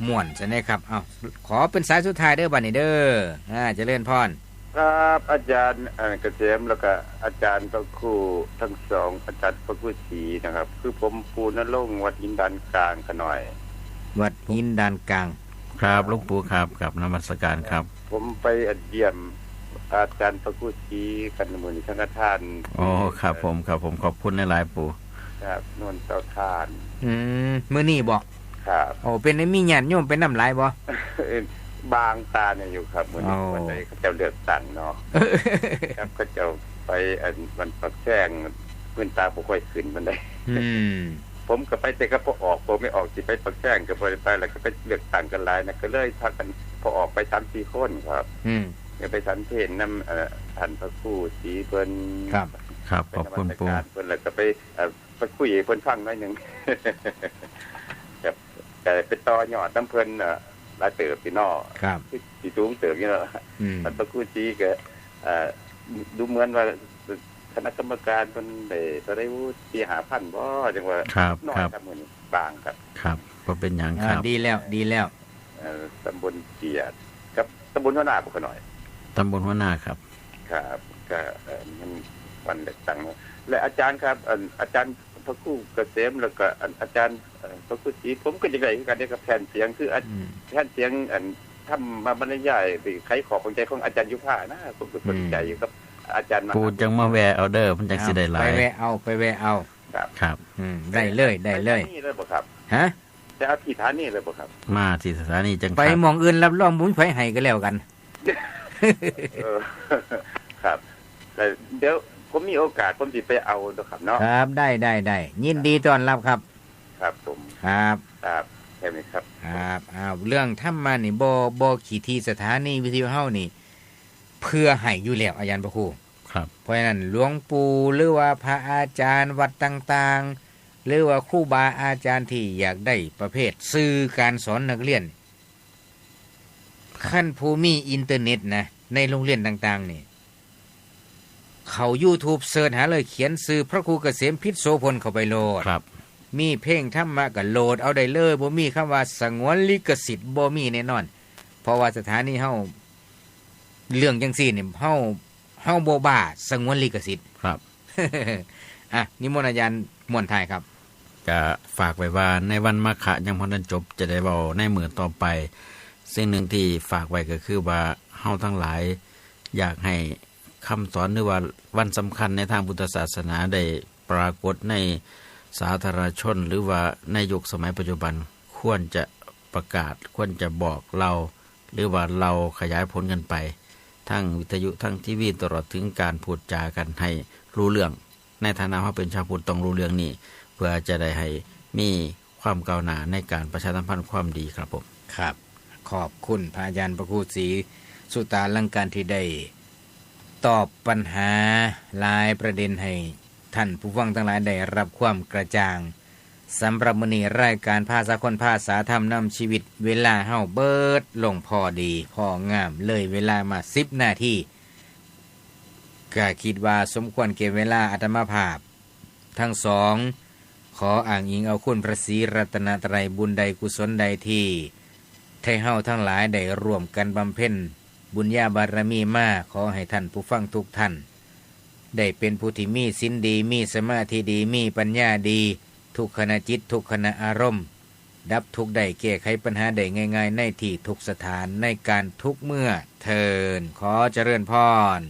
ม่วนซะนะครับ เอ้า ขอเป็นสายสุดท้ายเด้อบัดนี้เด้อ อ่า เจริญพร ครับ อาจารย์ เอ่อ เกษม แล้วก็อาจารย์พระครูทั้งสอง อาจารย์พระครูศรีนะครับ คือผมปู่ณรงค์วัดหินดานกลางขะน้อย วัดหินดานกลาง ครับ หลวงปู่ครับ กราบนมัสการครับ ผมไปเยี่ยมอาจารย์พระครูศรีกันมื้อนี้สังฆทาน อ๋อ ครับผม ครับผม ขอบคุณหลายๆ ปู่ ครับ โน่นเตาถ่าน อืม มื้อนี้บ่ ครับ โอ้ เป็นได้มีญาติโยมไปนำหลายบ่ บางตาเนี่ยอยู่ครับ มื้อนี้ อ๋อ วันใดเขาเจ้าเลือกตั้งเนาะ ครับ เขาเจ้าไปอันวันปากแซง พื้นตาบ่ค่อยขึ้นปานใด อืม ผมก็ไปแต่กับพ่อออก ผมไม่ออกสิไปปากแซงก็บ่ได้ไป แล้วก็ไปเลือกตั้งกันหลายนะ ก็เลยพากันพ่อออกไปสามสี่คนครับ อืม ก็ไปฉันเพลนำ เอ่อ ท่านพระครูศรีเพิ่น ครับ ครับ ขอบคุณปู่ ไปนมัสการเพิ่น แล้วก็ไป เอ่อ ไปคุยให้เพิ่นฟังหน่อยหนึ่ง ครับ ก็ไปต่อยอดนำเพิ่น เอ่อ หลายเติบพี่น้อง ครับ สิสูงเติบอยู่เนาะ อืม มันต้องกู้จีก็เอ่อดูเหมือนว่าคณะกรรมการมันได้เท่าไรสี่ห้าพันบ่จังว่า ครับ น้อย ครับ ครับมื้อนี้บางครับ ครับบ่เป็นหยังค อ่า รับ ดีแล้วดีแล้ว เอ่อตำบลเจียดกับตำบลหัวหน้าบ่ขะน้อย ตำบลหัวหน้าครับ ครับก็เอ่อมันวันเลือกตั้งเนาะและอาจารย์ครับอันอาจารย์พระครูเกษมแล้วก็อันอาจารย์เอ่อพระครูศรีผมก็อยากได้คือกันเด้กับแผ่นเสียงคืออา อืม แผ่นเสียงอันธรรมบรรยายไปไขข้อข้องใจของอาจารย์ยุพานะผมก็สนใจอยู่ครับ อาจารย์มหา ปูจังมาแวะเอาเด้อมันจังสิได้หลาย ไปแวะเอาไปแวะเอา ครับ ครับ อืมได้เลยได้เลย นี่เลยบ่ครับ ฮะ จะเอาที่ฐานีเลยบ่ครับ มาที่สถานีจัง ไป ครับ หม่องอื่นรับรองบุญไผให้ก็แล้วกัน เออ ครับแต่เดี๋ยวผมมีโอกาสผมสิไปเอาเนาะครับเนาะ ครับได้ได้ได้ยินดีต้อนรับครับ ครับผม ครับ ครับแค่นี้ครับ ครับอ้าวเรื่องธรรมะนี่บ่บ่ขี้ทีสถานีวิทยุเฮานี่ เพื่อให้อยู่แล้วอาจารย์พระครู ครับ เพราะฉะนั้นหลวงปู่หรือว่าพระอาจารย์วัดต่างๆ หรือว่าครูบาอาจารย์ที่อยากได้ประเภทสื่อการสอนนักเรียน ขั้นผู้มีอินเทอร์เน็ตนะในโรงเรียนต่างๆนี่ เขา YouTube เสิร์ชหาเลยเขียนชื่อพระครูเกษมพิษโสพลเข้าไปโลด ครับ มีเพลงธรรมะก็โหลดเอาได้เลยบ่มีคำว่าสงวนลิขสิทธิ์บ่มีแน่นอน เพราะว่าสถานีเฮาเรื่องจังซี่นี่เฮาเฮาบ่บ้าสงวนลิขสิทธิ์ ครับ อ่ะนิมนต์อาจารย์ม่วนท้ายครับ ก็ฝากไว้ว่าในวันมาฆะยังบ่ทันจบจะได้เว้าในมื้อต่อไป สิ่งหนึ่งที่ฝากไว้ก็คือว่าเฮาทั้งหลายอยากให้คำสอนหรือว่าวันสำคัญในทางพุทธศาสนาได้ปรากฏในสาธารณชน หรือว่าในยุคสมัยปัจจุบันควรจะประกาศ ควรจะบอกเล่า หรือว่าเล่าขยายผลกันไป ทั้งวิทยุทั้งทีวีตลอดถึงการพูดจากันให้รู้เรื่อง ในฐานะเฮาเป็นชาวพุทธต้องรู้เรื่องนี้ เพื่อจะได้ให้มีความก้าวหน้าในการประชาสัมพันธ์ความดีครับผม ครับ ขอบคุณพระอาจารย์พระครูศรีสุตาลังการที่ได้ตอบปัญหาหลายประเด็นให้ท่านผู้ฟังทั้งหลายได้รับความกระจ่างสำหรับมื้อนี้รายการภาษาคนภาษาธรรมนำชีวิตเวลาเฮาเบิดลงพอดีพองามเลยเวลามาสิบนาที ก็คิดว่าสมควรแก่เวลาอาตมาภาพ ทั้งสอง ขออ้างอิงเอาคุณพระศรีรัตนตรัยบุญใดกุศลใดที่ไทเฮาทั้งหลายได้ร่วมกันบำเพ็ญบุญญาบารมีมา ขอให้ท่านผู้ฟังทุกท่าน ได้เป็นผู้ที่มีศีลดี มีสมาธิดี มีปัญญาดี ทุกขณะจิต ทุกขณะอารมณ์ ดับทุกข์ได้แก้ไขปัญหาได้ง่าย ๆ ในที่ทุกสถานในการทุกเมื่อเทิน ขอเจริญพร